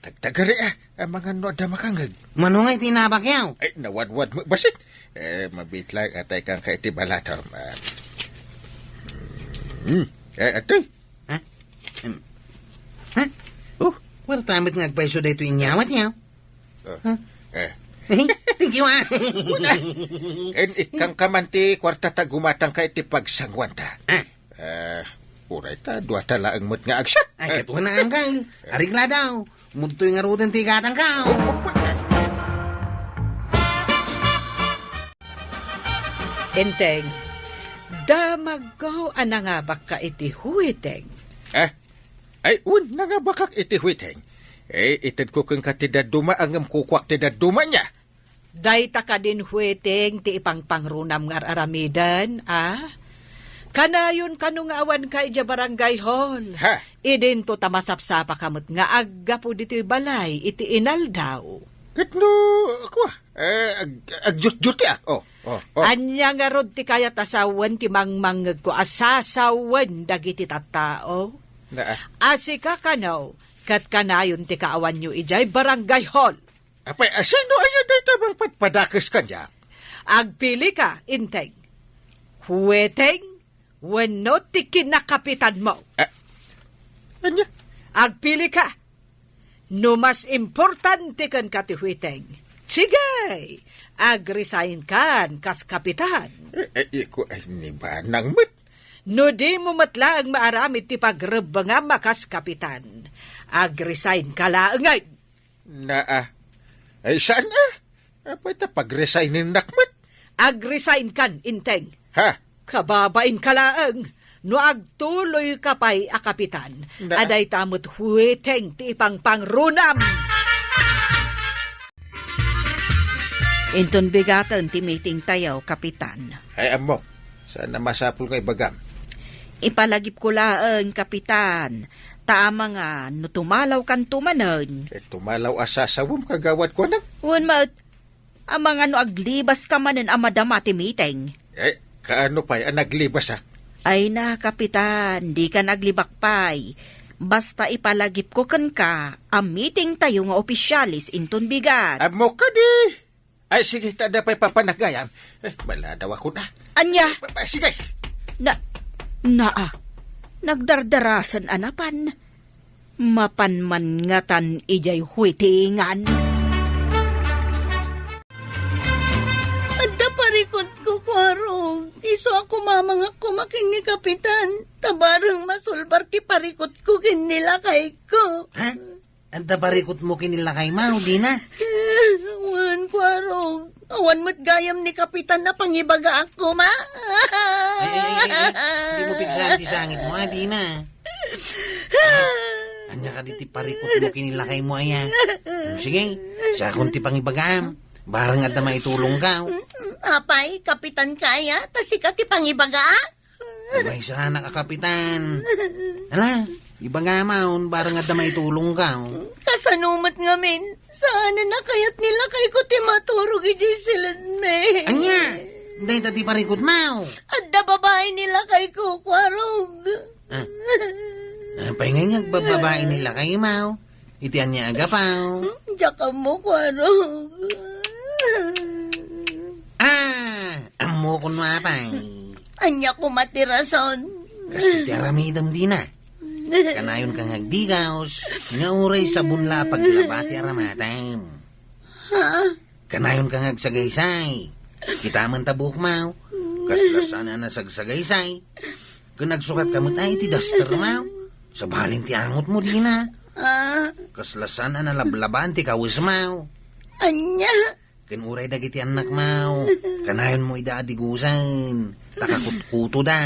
Tagtagari, ah. Amangan no adda makangeg. Mano nga iti nabak yaw? Eh, nawadwad mo, basit. Eh, mabit lang, atay kang ka iti balatom. Ah. Hmm. Eh, atoy. Ha? Em. Ha? Oh. Warta met nga agpayso daytoy inyawat yaw? Oh. Ha? Eh. Thank you, ah. Wala. En, ikkanka man ti kwarta ta gumatangka iti pagsanguanta. Ah. Eh, uray ta, dua ta laeng met nga agsiak. Ay, eh. Ket wen, Angkel. Arigla daw. Mudtoy ngaruden ti gatangka. Enteng, damagko a nangabakka iti huwiteng. Eh? Ay, wen, nangabakak iti huwiteng. Eh, itedko kenka ti dadduma, ngem kukuak ti dadduma nia. Dayta kadin huwiteng ti ipangpangrunam nga ar-aramiden, a? Kanayon kano nga awanka idiay barangay hall. Ha? Idinto ta masapsapaka met nga aggapu ditoy balay iti inaldaw. Ket no, kua, eh, ag-, agjutjutiak. Oh, oh, oh. Ania ngarud ti kayat a sawen ti mangmangngegko a sasawen dagiti tattao? Na, ah. A sika kano, ket kanayon ti kaawanyo idiay barangay hall. Apay, a sino aya dayta mangpadpadakes kaniak? Agpilika, Enteng. Huweteng wenno ti kinakapitanmo? Ah, ania? Agpilika. No mas importante kenka ti huweteng, sige, agresign kan kas kapitan. Eh, eh, iku, ay, ni banang met. No dimo met laeng maaramid ti pagrebbengam a kas kapitan, agresign ka laengen. Naa. Ay, saan a? Apay ta pagresigninnak met? Agresign kan, Enteng. Ha? Kababain ka laeng. No agtuloy ka pay a kapitan, na- adayta met huweteng ti ipangpangrunam. Inton bigaten ti meeting tayo, Kapitan. Ay, ammo. Saan a masapul nga ibagam? Ipalagipko laeng, Kapitan. Ta amangan no tumalawkanto manen. Eh, tumalaw a sasawem, kagawad, kuanang? Wen met, amangan no aglibaska manen a madama ti meeting. Eh, kaano pay a naglibasak? Ay na, Kapitan, dikan aglibak pay. Basta ipalagipko kenka a meeting tayo nga opisyales inton bigat. Ammo kadi! Ay, sige, ta adda pay papanagayam. Eh, baladaw ako na. Ania? Pa, pa, sige. Na, naa, nagdardarasan a napan. Mapan man ngatan idiay huitingan. Adda parikutko, Kuarog. Isu a kumamangak koma ken ni Kapitan. Ta bareng masulbar ti parikutko ken ni lakayko. Ha? Adda parikutmo ken ni lakaymo, Dina? Wen, Kuarog. Awan met gayam ni Kapitan a pangibagaak koma. Ay, ay, ay, ay, ay. Di mo pigsaan ti sangitmo, a, Dina. Ania kadi ti parikutmo ken ni lakaymo, aya? Sige, siakon ti pangibagaam. Bareng adda maitulongko. Apay, kapitanka aya, ta sika ti pangibagaak? Maysanak a kapitan. Ala, ibagam, bareng adda maitulongko. Kasano met ngamin? Saanen a kayat ni lakayko ti maturog idiay siledmi. Ania? Dayta ti parikutmo? Adda babai ni lakayko, Kuarog. Ah. Apay ngay nga agbababai ni lakaymo? Iti ania a gapu? Hmm, diak ammo, Kuarog. Ah, ammokon no apay. Ania koma ti rason? Kas iti aramidem, Dina. Kanayonka nga agdigaus, nga uray sabon la a paglaba ti aramatem. Ha? Kanayonka nga agsagaysay. Kitaem ta buokmo. Kasla saan a nasagsagaysay. Ken agsukatka met iti dastermo. Sabali ti angotmo, Dina. Ah. Kasla saan a nalablabaan ti kawesmo. Ania? Ken uray dagiti annakmo, kanayonmo ida a digusen, ta kakutkutoda.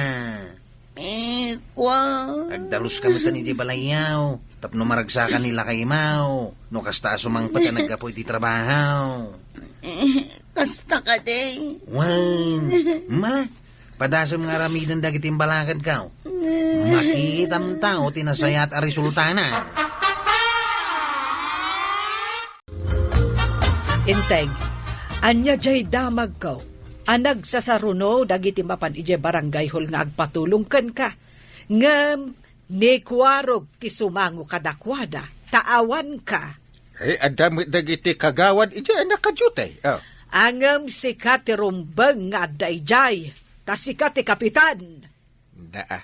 Eh, kua. Agdaluska metten idiay balayyo, tapno maragsaka ni lakaymo, no kasta a sumangpet a naggapu iti trabaho. Eh, kasta kadi? Wen, mala, padasem nga aramiden dagiti imbalakedko. Makitam ta ti nasayaat a resultana. Integ, ania diay damagko a nagsasaruno dagiti mapan idiay barangay hall nga agpatulong kenka? Ngem ni Kuarog ti sumango kadakuada, ta awanka. Ay, adda met dagiti kagawad idiay a nakaduty. Oh. Ngem sika ti rumbeng nga adda idiay, ta sika ti kapitan. Naa.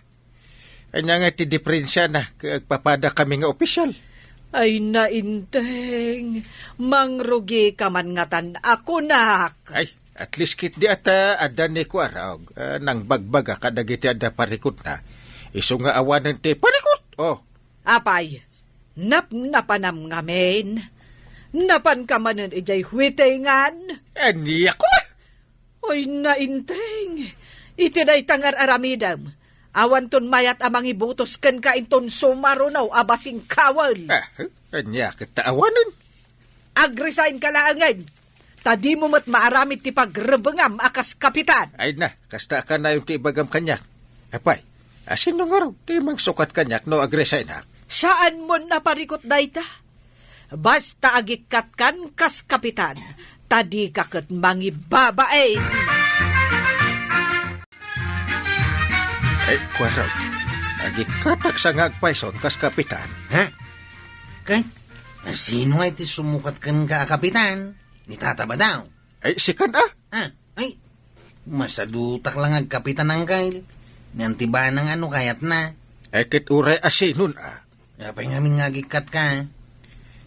Ania nga ti diferensiana ket agpapadakami nga opisyal? Ay, nainteng, mangrugika man ngatan a kunak. Ay, at least ketdi a ta adda ni Kuarog, ah, nangbagbaga kadagiti adda parikutna. Isu nga awanen ti parikut, oh. Apay, napnapanam ngamin? Napanka manen idiay huitingan? Ania koma? Oy, nainteng! Iti dayta nga ar-aramidem, awanton mayat a mangibutos kenka inton sumaruno a basingkawen. Ah, ania ket ta awanen? Agresign ka laengen, ta dimo met maaramid ti pagrebengam a kas kapitan. Ay na, kasta a kanayon ti ibagam kaniak. Apay, asino ngarud ti mangsukat kaniak no agresignak? Saanmon a parikut dayta? Basta agikkatkan kas kapitan, ta dika ket mangibabain. Ay, Kuarog, agikkatak sa nga agpayson kas kapitan. Ha? Ket, asino ngay ti sumukat kenka a kapitan? Ni Tata Badaw? Ay, sikan a? Ah, ay, masadutak la nga agkapitan, Angkel. Ngan ti banang ano kayatna? Ay, ket uray asinon a? Apay ngamin nga agikkatka?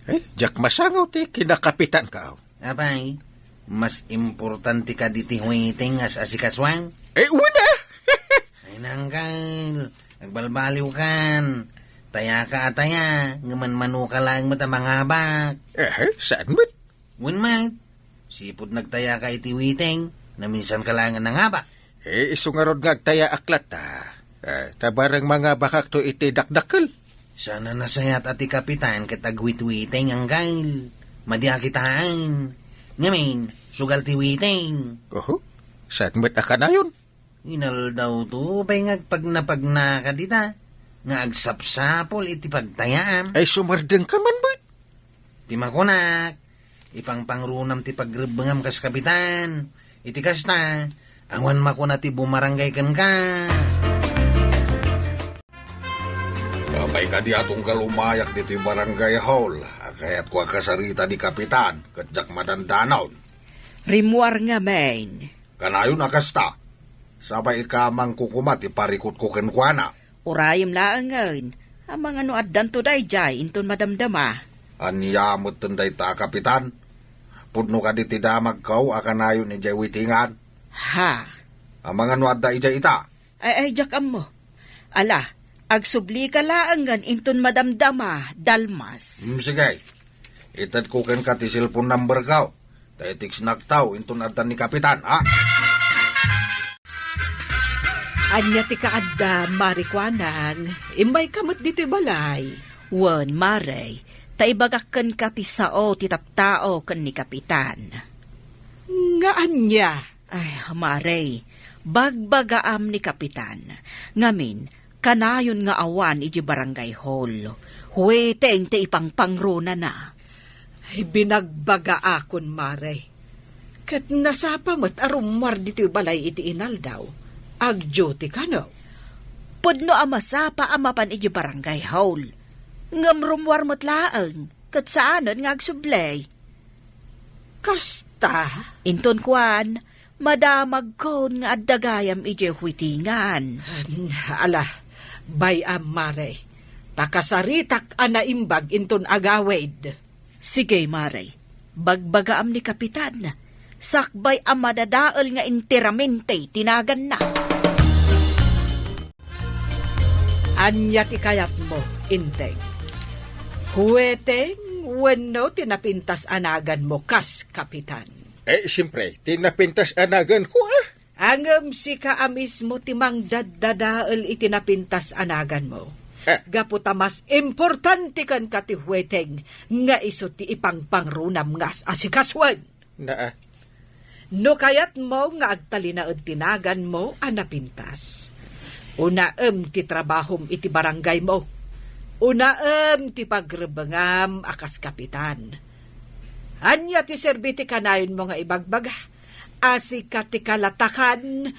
Ay, diak masango ti kinakapitanka. Apay, mas importante kadi ti huiting as asikasuan? Ay, wen a! Ay, Angkel, agbalbaliwkan. Tayaka a taya, ngem manmanuka laeng met a mangabak. Eh, saan met? Wen met, sipud nagtayaka iti huiting, naminsanka laeng a nangabak. Eh, isu ngarud nga agtayaak latta. Eh, ta bareng mangabakakto iti dakdakkel. Saan a nasayaat a ti kapitan ket agwithuiting, Angkel. Madi a kitaen. Ngamin, sugal ti huiting. Oho, saan met a kanayon? Inaldawto pay nga agpagnapagnaka dita, nga agsapsapul iti pagtayaam. Ay, sumardengka man met. Ti makunak, ipangpangrunam ti pagrebbengam kas kapitan. Iti kasta, awan makuna ti bumarangay kenka. Apay kadi a tunggal umayak ditoy barangay hall, a kayatko a kasarita ni kapitan, ket diak madandanaw. Rimmuar ngamin. Kanayon a kasta. Sapay ika mangkukuma ti parikutko kenkuana. Urayem laengen, amangan no addanto daydiay inton madamdama. Ania metten dayta a kapitan? Pudno kadi ti damagko a kanayon idiay witingan? Ha? Amangan no adda idiay ita? Ay, ay, diak ammo. Ala, agsublika laengen inton madamdama, Dalmas. Hmm, sige. Itedko kenka ti cellphone numberko. Ta i-textnakto inton adda ni Kapitan, ha? Ania ti kaadda, Mare Kuanang? Immayka met ditoy balay. Wen, Mare, ta ibagak kenka ti sao ti tattao ken ni Kapitan. Nga ania? Ay, Mare, bagbagaam ni Kapitan. Ngamin, kanayon nga awan idiay barangay hall. Hueteng ti ipangpangronana. Ay, binagbagaakon, Mare. Ket nasapa met a rummuar ditoy balay iti inaldaw. Ag-duty kano? Pudno a masapa a mapan idiay barangay hall. Ngem rummuar met laeng, ket saanen nga agsubli. Kasta? Inton kuan, madamagkon nga adda gayam idiay huitingan. Em, ala, bay-am, Mare. Ta kasaritak a naimbag inton agawid. Sige, Mare. Bagbagaam ni Kapitan. Sakbay a madadael nga enteramente ti naganna. Ania ti kayatmo, Enteng? Hueteng wenno ti napintas a naganmo kas kapitan? Eh, siyempre, ti napintas a naganko, ah. Ngem sika a mismo ti mangdaddadael iti napintas a naganmo. Ah. Gapu ta mas importante kenka ti hueteng nga isu ti ipangpangronam nga as-asikasuen. Naa. No kayatmo nga agtalinaed ti naganmo a napintas, unaem ti trabahom iti barangaymo. Unaem ti pagrebengam a kas kapitan. Ania ti serbi ti kanayonmo nga ibagbaga a sika ti kalatakan,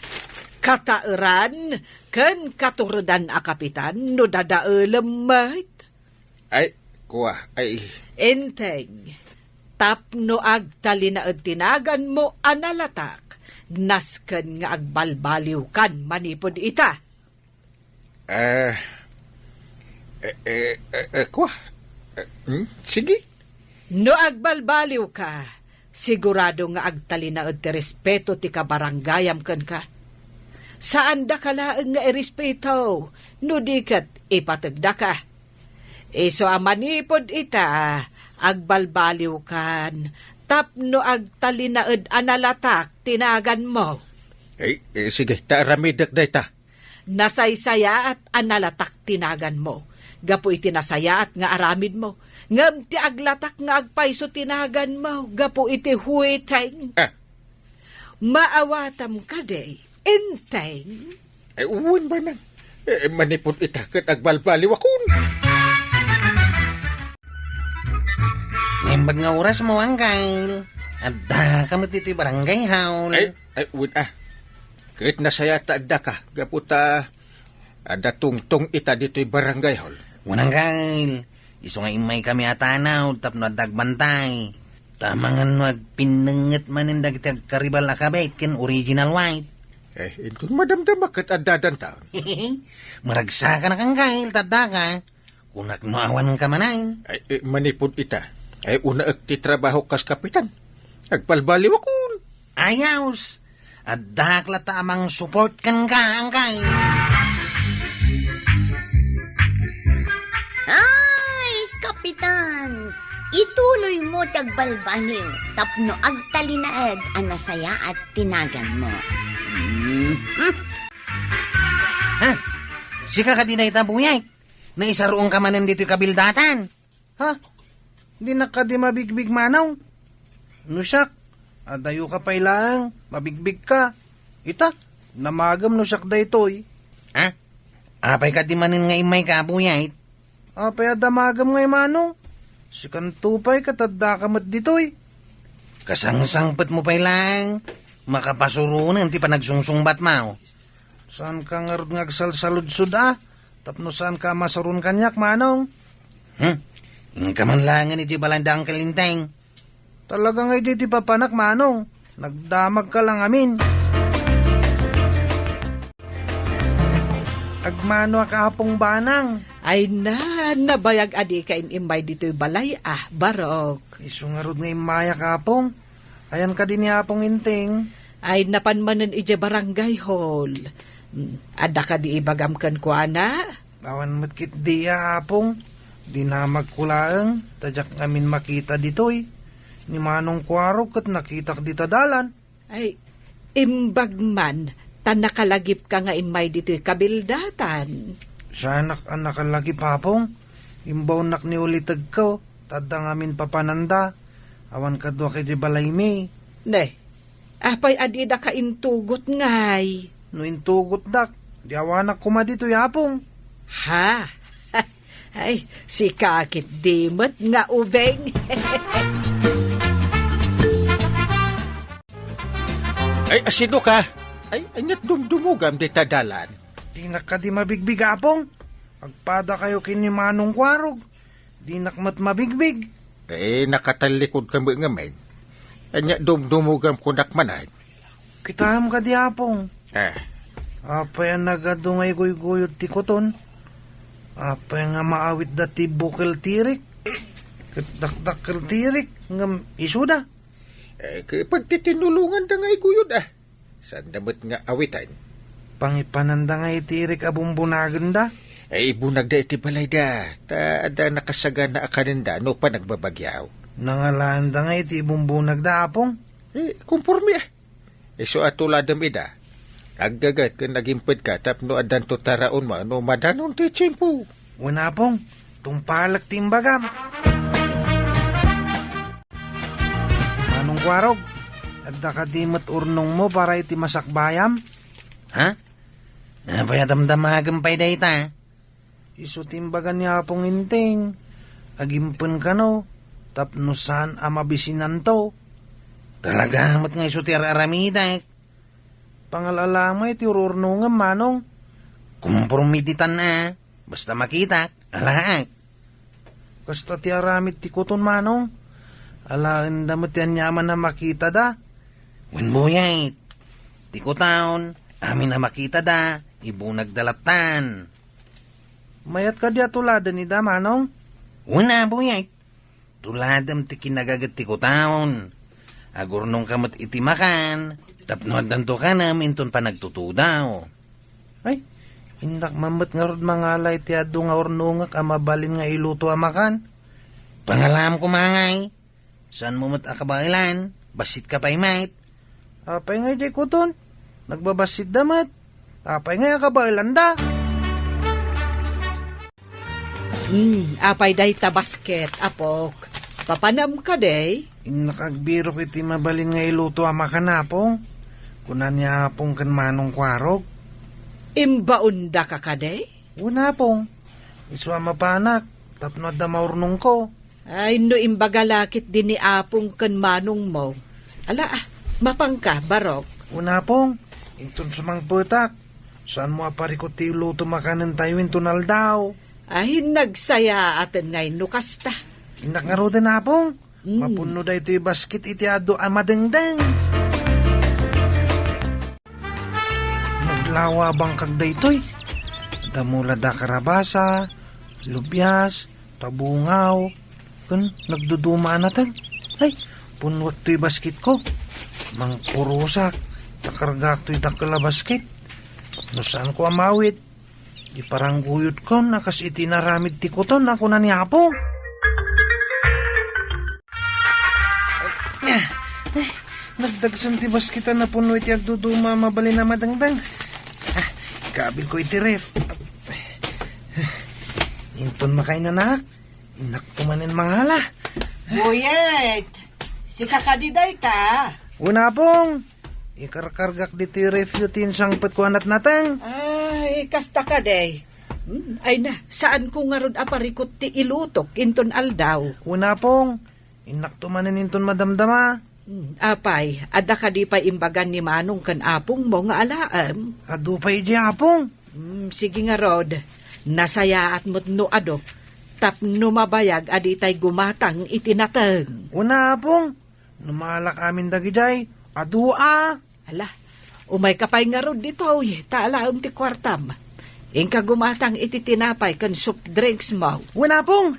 kataeran, ken katuredan a kapitan no dadaelem met? Ay, kua, ay. Enteng, tapno agtalinaed ti naganmo a nalatak, nasken nga agbalbaliwkan manipud ita. Eh, eh, eh, eh, eh, kua? Eh, hmm? Sige. No agbalbaliwka, sigurado nga agtalinaed ti respeto ti kabaranggayam kenka. Saandaka laeng nga irespeto, no di ket ipategdaka. Isu a manipud ita, agbalbaliwkan tapno agtalinaed a nalatak ti naganmo. Eh, eh, sige, ta aramidek dayta. Nasaysayaat a nalatak ti naganmo gapu iti nasayaat nga aramidmo, ngem ti aglatak nga agpayso ti naganmo gapu iti hueteng. Ah. Maawatam kadi, Enteng? Eh, wen, manang. Eh, manipud ita ket agbalbaliwakon. Naimbag nga orasmo, Angkel. Addaka met ditoy barangay hall. Ay, ay, wen, ah. Ket nasayaat ta addaka, gapu ta adda tungtong ita ditoy barangay hall. Wen, Angkel. Isu nga immaykami a tanawd tapno adda agbantay. Ta amangan no agpinnengnget manen dagiti agkaribal a kabet ken original wife. Eh, inton madamdama ket adda dantaon. Maragsakanak, Angkel, ta addaka. Kunak no awanka manen. Ay, eh, manipud ita. Ay, unaek ti trabaho kas kapitan. Agbalbaliwakon. Ayos. Addak latta a mangsupport kenka, Angkel. Ay, Kapitan! Ituloymo ti agbalbaliw tapno agtalinaed a nasayaat ti naganmo. Mm. Ha? Sika kadi dayta, Buyay? Naisaruonka manen ditoy kabildatan? Ha? Dinak kadi mabigbig, Manong? No siak, adayoka pay laeng, mabigbigka. Ita, damagem no siak daytoy. Ha? Apay kadi manen nga immayka, Buyay? Apay a damagem ngay, Manong? Sikanto pay ket addaka met ditoy. Kasangsangpetmo pay laeng, makapasuronen ti panagsungsungbatmo. Saanka ngarud nga agsalsaludsod a, tapno saanka a masaron kaniak, Manong? Hmm? Inka man laengen iti balay da Uncle Enteng. Talaga ngay daydi papanak, Manong. Nagdamagka lang amin. Agmano a ka, Apong Banang? Ay na, nabayag a dika im-immay ditoy balay, ah, Barok. Isu ngarud nga immayak, Apong. Ayan kadi ni Apong Inting? Ay, napan manen idiay barangay hall. Hmm, adda kadi ibagam kenkuana? Awan met ketdi a, Apong. Dinamagko laeng, ta diak ngamin makita ditoy. Ni Manong Kuarog ket nakitak dita dalan. Ay, imbag man, ta nakalagipka nga immay ditoy kabildatan. Saanak a nakalagip, Apong. Imbaonnak ni ulitegko, ta adda ngamin papananda. Awan kaduak idiay balaymi. Ne, apay a didaka intugot ngay? No intugotdak, di awanak koma ditoy, Apong. Ha? Ay, sika ketdi met nga ubing. Ay, asino ka? Ay, ania't dumdumogam dita dalan? Dinak kadi mabigbig, Apong. Agpadakayo ken ni Manong Kuarog. Dinak met mabigbig. Eh, nakatallikod ka met ngamin. Ania dumdumogam kunak manen? Kitaem kadi, Apong. Eh. Apay a nagadu nga iguyguyod ti kuton? Apay nga maawitda ti bukel ti irik? Ket dakdakkel ti irik, ngem isuda? Eh, ket pagtitinulonganda nga iguyod, ah. Saanda met nga awiten. Pangipananda nga iti irik a bumbunagenda? Ay, ibunagda iti balayda, ta adda nakasagana a kanenda no panagbabagyaw. Nangalaanda nga iti ibumbunagda, Apong? Eh, kumpormi, ah. Isu a tuladem ida. Aggaget ken agimpedka tapno addanto taraonmo no madanon ti tiempo. Wen, Apong, tungpalek ti imbagam. Manong Kuarog, adda kadi met urnongmo para iti masakbayam? Ha? Apay a damdamagem pay dayta? Isu ti imbaga ni Apong Inting, agimpen kano, tapno saan a mabisinanto. Talaga met nga isu ti ar-aramidek. Pangal-alamay ti ururnongem, Manong. Kumpormi ditan a, basta makitak, alaek. Kasta ti aramid ti kuton, Manong. Alaenda met ti aniaman a makitada. Wen, buyait. Ti kuton, amin a makitada, ibunagda lattan. Mayat kadi a tuladen ida, Manong? Wen a, buyait. Tuladem ti kinagaget ti kuton. Agurnongka met iti makan, tapno addanto kanem inton panagtutudaw. Ay, innak man met ngarud mangala iti adu nga urnongek a mabalin nga iluto a makan. Pangalam koma ngay. Saanmo met a kabaelan, bassitka pay met. Apay ngay diay kuton? Nagbabassitda met. Apay ngay a kabaelanda? Hmm, apay dayta basket, apok? Papanam kadi? Innak agbirok iti mabalin nga iluto a makan, Apong. Kuna ni Apong ken Manong Kuarog. Imbaondaka kadi? Wen, Apong. Isu a mapanak, tapno adda maurnongko. Ay, no imbaga la ketdi ni Apong ken Manongmo. Ala, ah, mapanka, Barok. Wen, Apong, inton sumangpetak, saanmo a parikut ti iluto makanentayo inton aldaw? Ay, nagsayaaten ngay no kasta. Innak ngaruden, Apong. Mm. Mapunno daytoy basket iti adu a madengdeng. Naglawabangkak daytoy. Dammula da karabasa, lubias, tabungaw, ken nagduduma a nateng. Ay, punnuak toy basketko. Mangpurosak, ta kargaak toy dakkel a basket. No saanko a maawit, iparangguyodkon a kas iti inaramid ti kuton a kuna ni Apo. Ay, nagdagsen ti basket a napunno iti agduduma a mabalin a madengdeng. Ah, ikabilko iti ref. Inton makainanak, innak to manen mangala. Buyet, sika kadi dayta? Wen, Apong. Ikarkargak ditoy refyo ti insangpetko a natnateng. Ay, kasta kadi. Hmm, ay na, saanko ngarud a parikut ti ilutok inton aldaw? Wen, Apong. Innak to manen inton madamdama. Hmm, apay, adda kadi pay imbagan ni Manong ken Apongmo nga alaem? Adu pay idiay, Apong. Hmm, sige ngarud. Nasayaat met no adu. Tapno mabayag a ditay gumatang iti nateng. Kuna, Apong. No maalak amin dagidiay, Adu a. Ala, umayka pay ngarud ditoy, ta alaem ti kuartam. Inka gumatang iti tinapay ken soft drinks mo. Wen, Apong,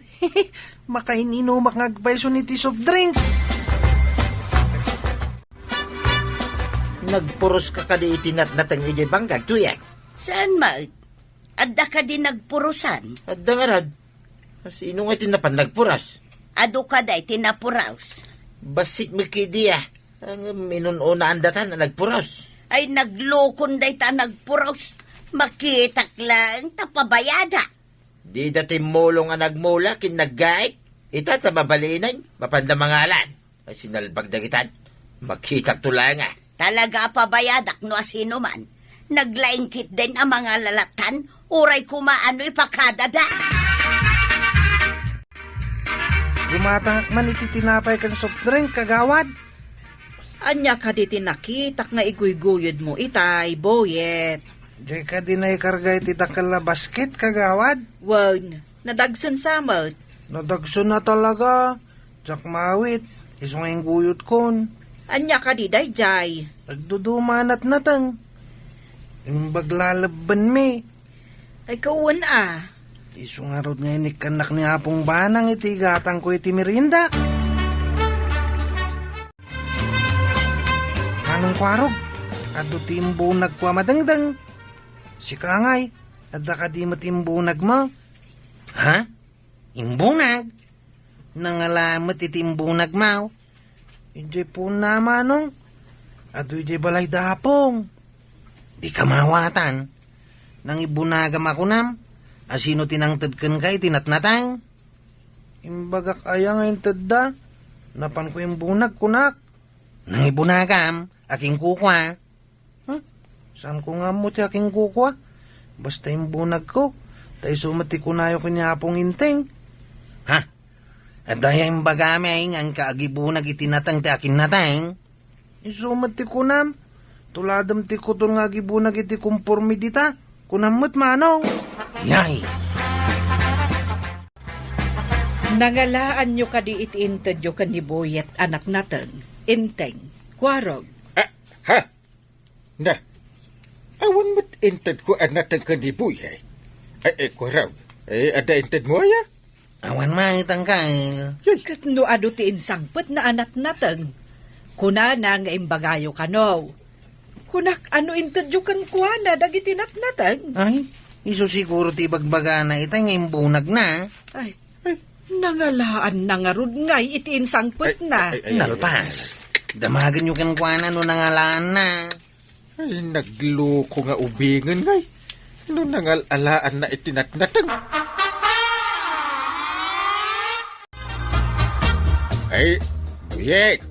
makain-inumak nga agpayson iti soft drink. Nagpuroska kadi iti natnateng idiay bangkag, Tuyek? Saan met? Adda kadi nagpurosan? Adda ngarud. Sino nga iti napan nagpuros? Adu kadi ti napuros. Bassit met kadi a. Ngem inun-unaan dayta a nagpuros. Ay, naglukon dayta a nagpuros. Makitak laeng ta pabayadak. Dida timmulong a nagmula ken naggaik. Ita ta mabalinen, mapanda mangalan. Ay, sinalbag dagitan. Makitak to laeng a. Talaga a pabayadak no asino man. Naglaing ketdin a mangalalatan, uray koma no ipakadada. Gumatangak man iti tinapay ken soft drink, kagawad. Ania kadi ti nakitak nga iguyguyod mo itay, Boyet? Diay kadi naikarga iti dakkel a basket, kagawad? Wen, nadagsen sa met. Nadagsen a talaga. Diak maawit, isu nga ingguyodkon. Ania kadi daydiay? Nagduduma a natnateng. Imbag lalebbenmi. Ay, kawen a. Isu ngarud nga inikkannak ni Apong Banang iti igatangko iti merienda. Manong Kuarog, adu ti imbunagko a madengdeng. Sika ngay, adda kadi met imbunagmo? Ha? Imbunag? Nangala met iti imbunagmo? Idiay puonna, Manong. Adu idiay balay da Apong. Dika maawatan. Nangibunagam a kunam, asino ti nangted kenka iti natnateng? Imbagak aya nga intedda? Napanko imbunag, kunak. Nangibunagam a kin kukua. Hmm? Saanko nga ammo ti akinkukua? Basta imbunagko, ta isu met ti kunayo ken ni Apong Inteng. Ha? Adda aya imbagami nga inka agibunag iti nateng ti akinnateng? Isu met ti kunam, tuladem ti kuton nga agibunag iti komporme dita. Kunam met, Manong. Yay! Nangalaanyo kadi iti intedyo ken ni Boyet a natnateng, Inteng, Kuarog? Ah, ha? Na, awan met intedko a nateng ken ni Boyet. Ay, ay, Kuarog, ay, adda intedmo aya? Awan met, Angkel. Yay. Ket no adu ti insangpetna a natnateng, kunana nga imbagayo kano. Kunak, ano intedyo kenkuana dagiti natnateng? Ay, isu siguro ti ibagbagana ita nga imbunagna. Ay, nangalaanna ngarud ngay iti insangpetna. Ay, ay, ay, ay, ay, ay. Nalpas. Damagenyo kenkuana no nangalaanna. Ay, nagluko nga ubingen ngay. No nangal-alaanna iti natnateng. Ay, Boyet.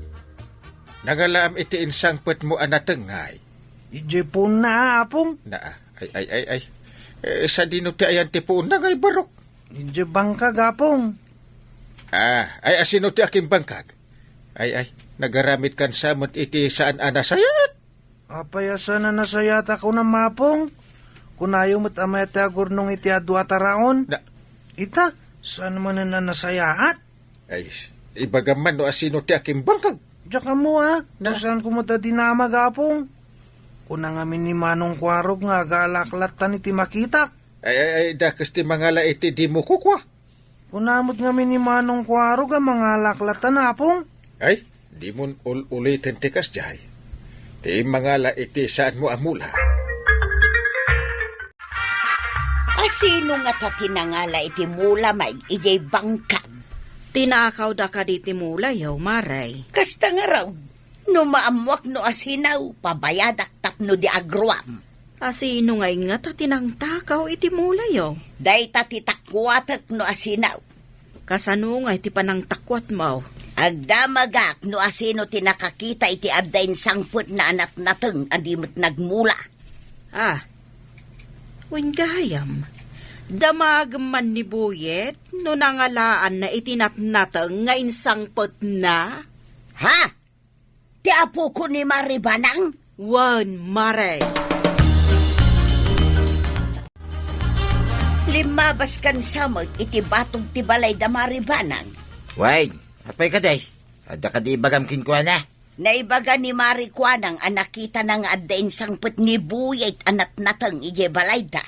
Nangalaam iti insangpetmo a nateng ngay. Idiay puonna, Apong. Na, ay, ay, ay, ay. Eh, sadino ti ayan ti puonna ngay, barok? Idiay bangkag, Apong. Ah, ay, asino ti akimbangkag? Ay, ay, nagaramidkan sa met iti saan a nasayaat. Apay a saan a nasayaat a kunam, Apong? Kunayo met a mayat ti agurnong iti adu a taraon. Na- Ita, saan manen a nasayaat? Ay, ibagam man no asino ti akimbangkag. Diak ammo a, na- no saanko met a dinamag, Apong. Kuna ngamin ni Manong Kuarog nga agalaklatan iti makitak. Ay, ay, ay, dakes ti mangala iti dimo kukua. Kuna met ngamin ni Manong Kuarog a mangalaklatan, Apong. Ay, dimon ul-uliten ti kasdiay. Ti mangala iti saanmo a mula. Asino ngata ti nangala iti mula, Mike, idiay bangkag? Tinakawda kadi ti mulayo, Mare. Kasta ngarud, no maammoak no asino, pabayadak tapno di agruam. Asino ngay ngata ti nangtakaw iti mulayo? Dayta ti takuatek no asino. Kasano ngay ti panangtakuatmo? Agdamagak no asino ti nakakita iti adda insangpetna a natnateng a di met nagmula. Ah, wen gayam, damagem man ni Boyet no nangalaanna iti natnateng nga insangpetna? Ha? Ti apoko ni Mari Banang? Wen, Mare. Limmabaskan sa met iti batog ti balay da Mari Banang. Wen, apay kadi? Adda kadi ibagam kenkuana? Naibaga ni Mari Kuanang a nakitana nga adda insangpet ni Buyet a natnateng idiay balayda.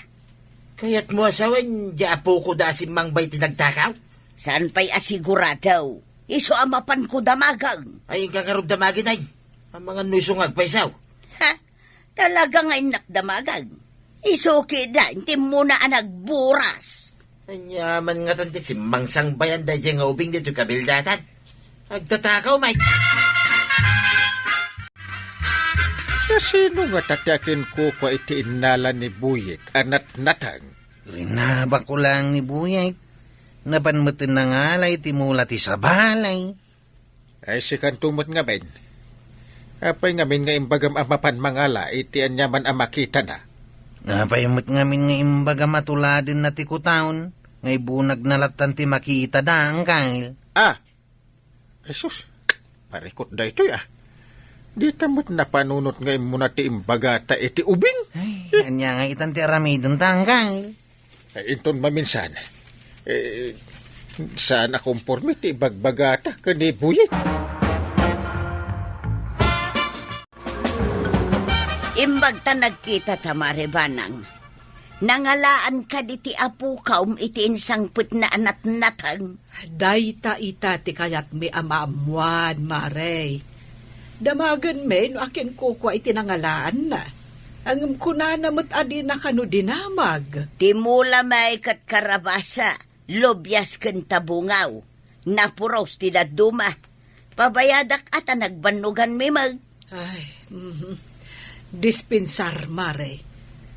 Kayatmo a sawen, diay apoko da a simmangbay ti nagtakaw? Saan pay a sigurado. Isu a mapanko damagen. Ay, inka ngarud damagen, ay. Amangan no isu nga agpaysaw. Ha? Talaga nga innak damagen. Isu ketdin ti immuna a nagburas. Ania man ngatan ti simmangsangbayan daydiay nga ubing ditoy kabildatan? Agtatakaw, Mike. Kasino ngata ti akinkukua iti innala ni Buyet a natnateng? Rinabakko laeng ni Buyet. Napan met nangala iti mula ti sabali. Ay, sikanto met ngamin. Apay ngamin nga imbagam a mapan mangala iti aniaman a makitana? Apay met ngamin nga imbagam a tuladenna ti kutaon, nga ibunagna lattan ti makitada, Angkel? Ah! Jesus, parikut daytoy, ah. Dita met napanunot nga immuna ti imbagata iti ubing? Ay, ania nga itan ti aramidenta, Angkel? Ay, inton maminsan, eh, saan a komporme ti ibagbagata ken ni Buyet. Imbag ta nagkitata, Mare Banang. Nangalaan kadi ti apokaw iti insangpetna a natnateng? Dayta ita ti kayatmi a maammuan, Mare. Damagenmi no akinkukua iti nangalaanna. Ngem kunana met a dina kano dinamag. Ti mula met ket karabasa, lubias ken tabungaw. Napuros ti dadduma. Pabayadak a ta nagbannoganmi met. Ay, mhm. Dispensar, Mare.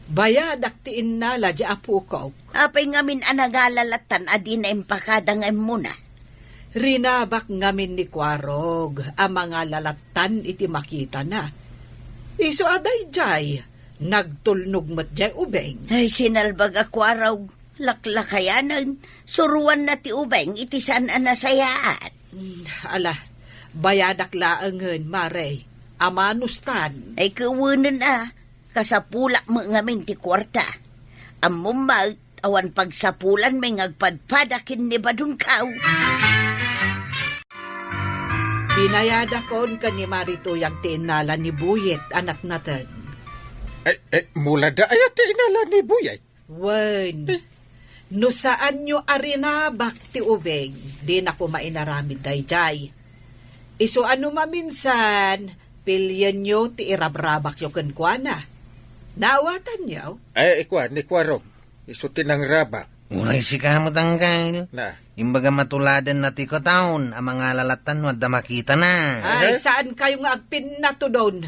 Bayadak ti innala diay apokok. Apay ngamin a nangala lattan a dina impakada nga immuna? Rinabak ngamin ni Kuarog a mangala lattan iti makitana. Isu a daydiay, nagtulnog met diay ubing. Ay, sinalbag a Kuarog, laklakayanen, suruanna ti ubing iti saan a nasayaat. Mm, ala, bayadak laengen, Mare. Amanustan. Ay, kawenen a, kasapulak met ngamin ti kuarta. Ammom met, awan pagsapulanmi nga agpadpada ken ni Badongkaw. Binayadakon ken ni Mari Tuyang ti innala ni Buyet a natnateng. Eh, eh, mula da aya ti innala ni Buyet? Wen, eh, no saanyo a rinabak ti ubing, dina koma inaramid daydiay. Isu a no maminsan, pilienyo ti irabrabakyo kenkuana. Naawatanyo? Ay, ikuan, ni Kuarog. Isu ti nangrabak. Uray sika met, Angkel. Na. Imbagam a tuladenna ti kutaon a mangala lattan no adda makitana. Ay, eh? Saan kayo nga agpinnatudon?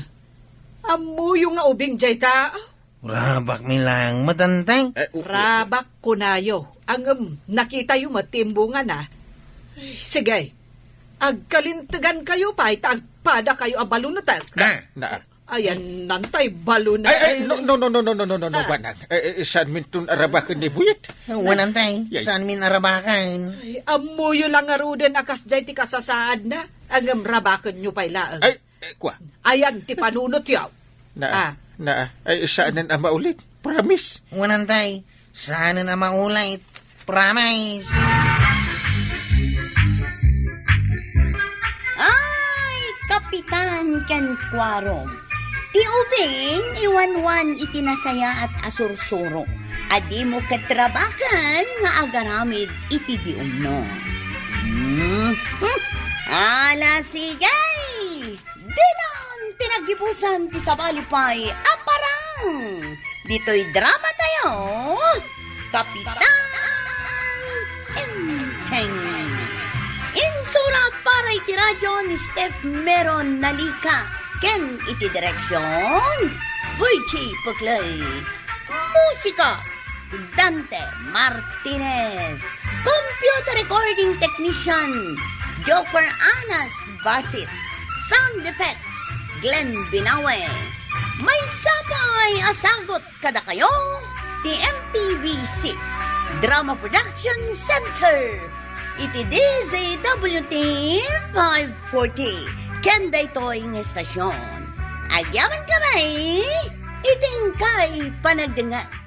Ammoyo nga ubing diay ta? Rabakmi laeng met, Antay. Eh, u-, u-, Rabak kunayo. Ngem, nakitayo met ti imbungana. Ay, sige. Agkalintegan kayo pay ta agpada kayo a balunetek. Na. Na. Ayan, nantay balunetek. Ay, ay, no, no, no, no, Ah. Banang. Eh, eh, saan minton arabaken ni Buyet? Wen, Antay. Yay. Saan min arabaken? Ay, ammoyo la ngaruden a kasdiay ti kasasaadna. Ngem, rabakenyo pay laeng. Ay, Eh, kua. Ayan ti panunotyo. Na, Ah. na, ay, saanen a maulit. Promise. Wen, Antay, saanen a maulit. Promise. Ay, Kapitan ken Kuarog. Ti ubing, iwanwan iti nasayaat a sursuro. A dimo ket rabaken nga agaramid iti diumno. Hmm. Hmm. Ala, sige! Dinan ti naggibusan ti sabali pay a parang ditoy drama tayo, Kapitan Enteng. Insurat para iti radyo ni Steph Meron Nalika ken iti direksyon, Virgie Puclay. Musika, Dante Martinez. Computer recording technician, Joker Anas Basit. Sound effects, Glenn Binawe. Maysa pay a sagut kadakayo ti M P B C Drama Production Center iti D Z W T five forty. Ken daytoy nga estasyon, agyamankami iti inkay panagdengngeg.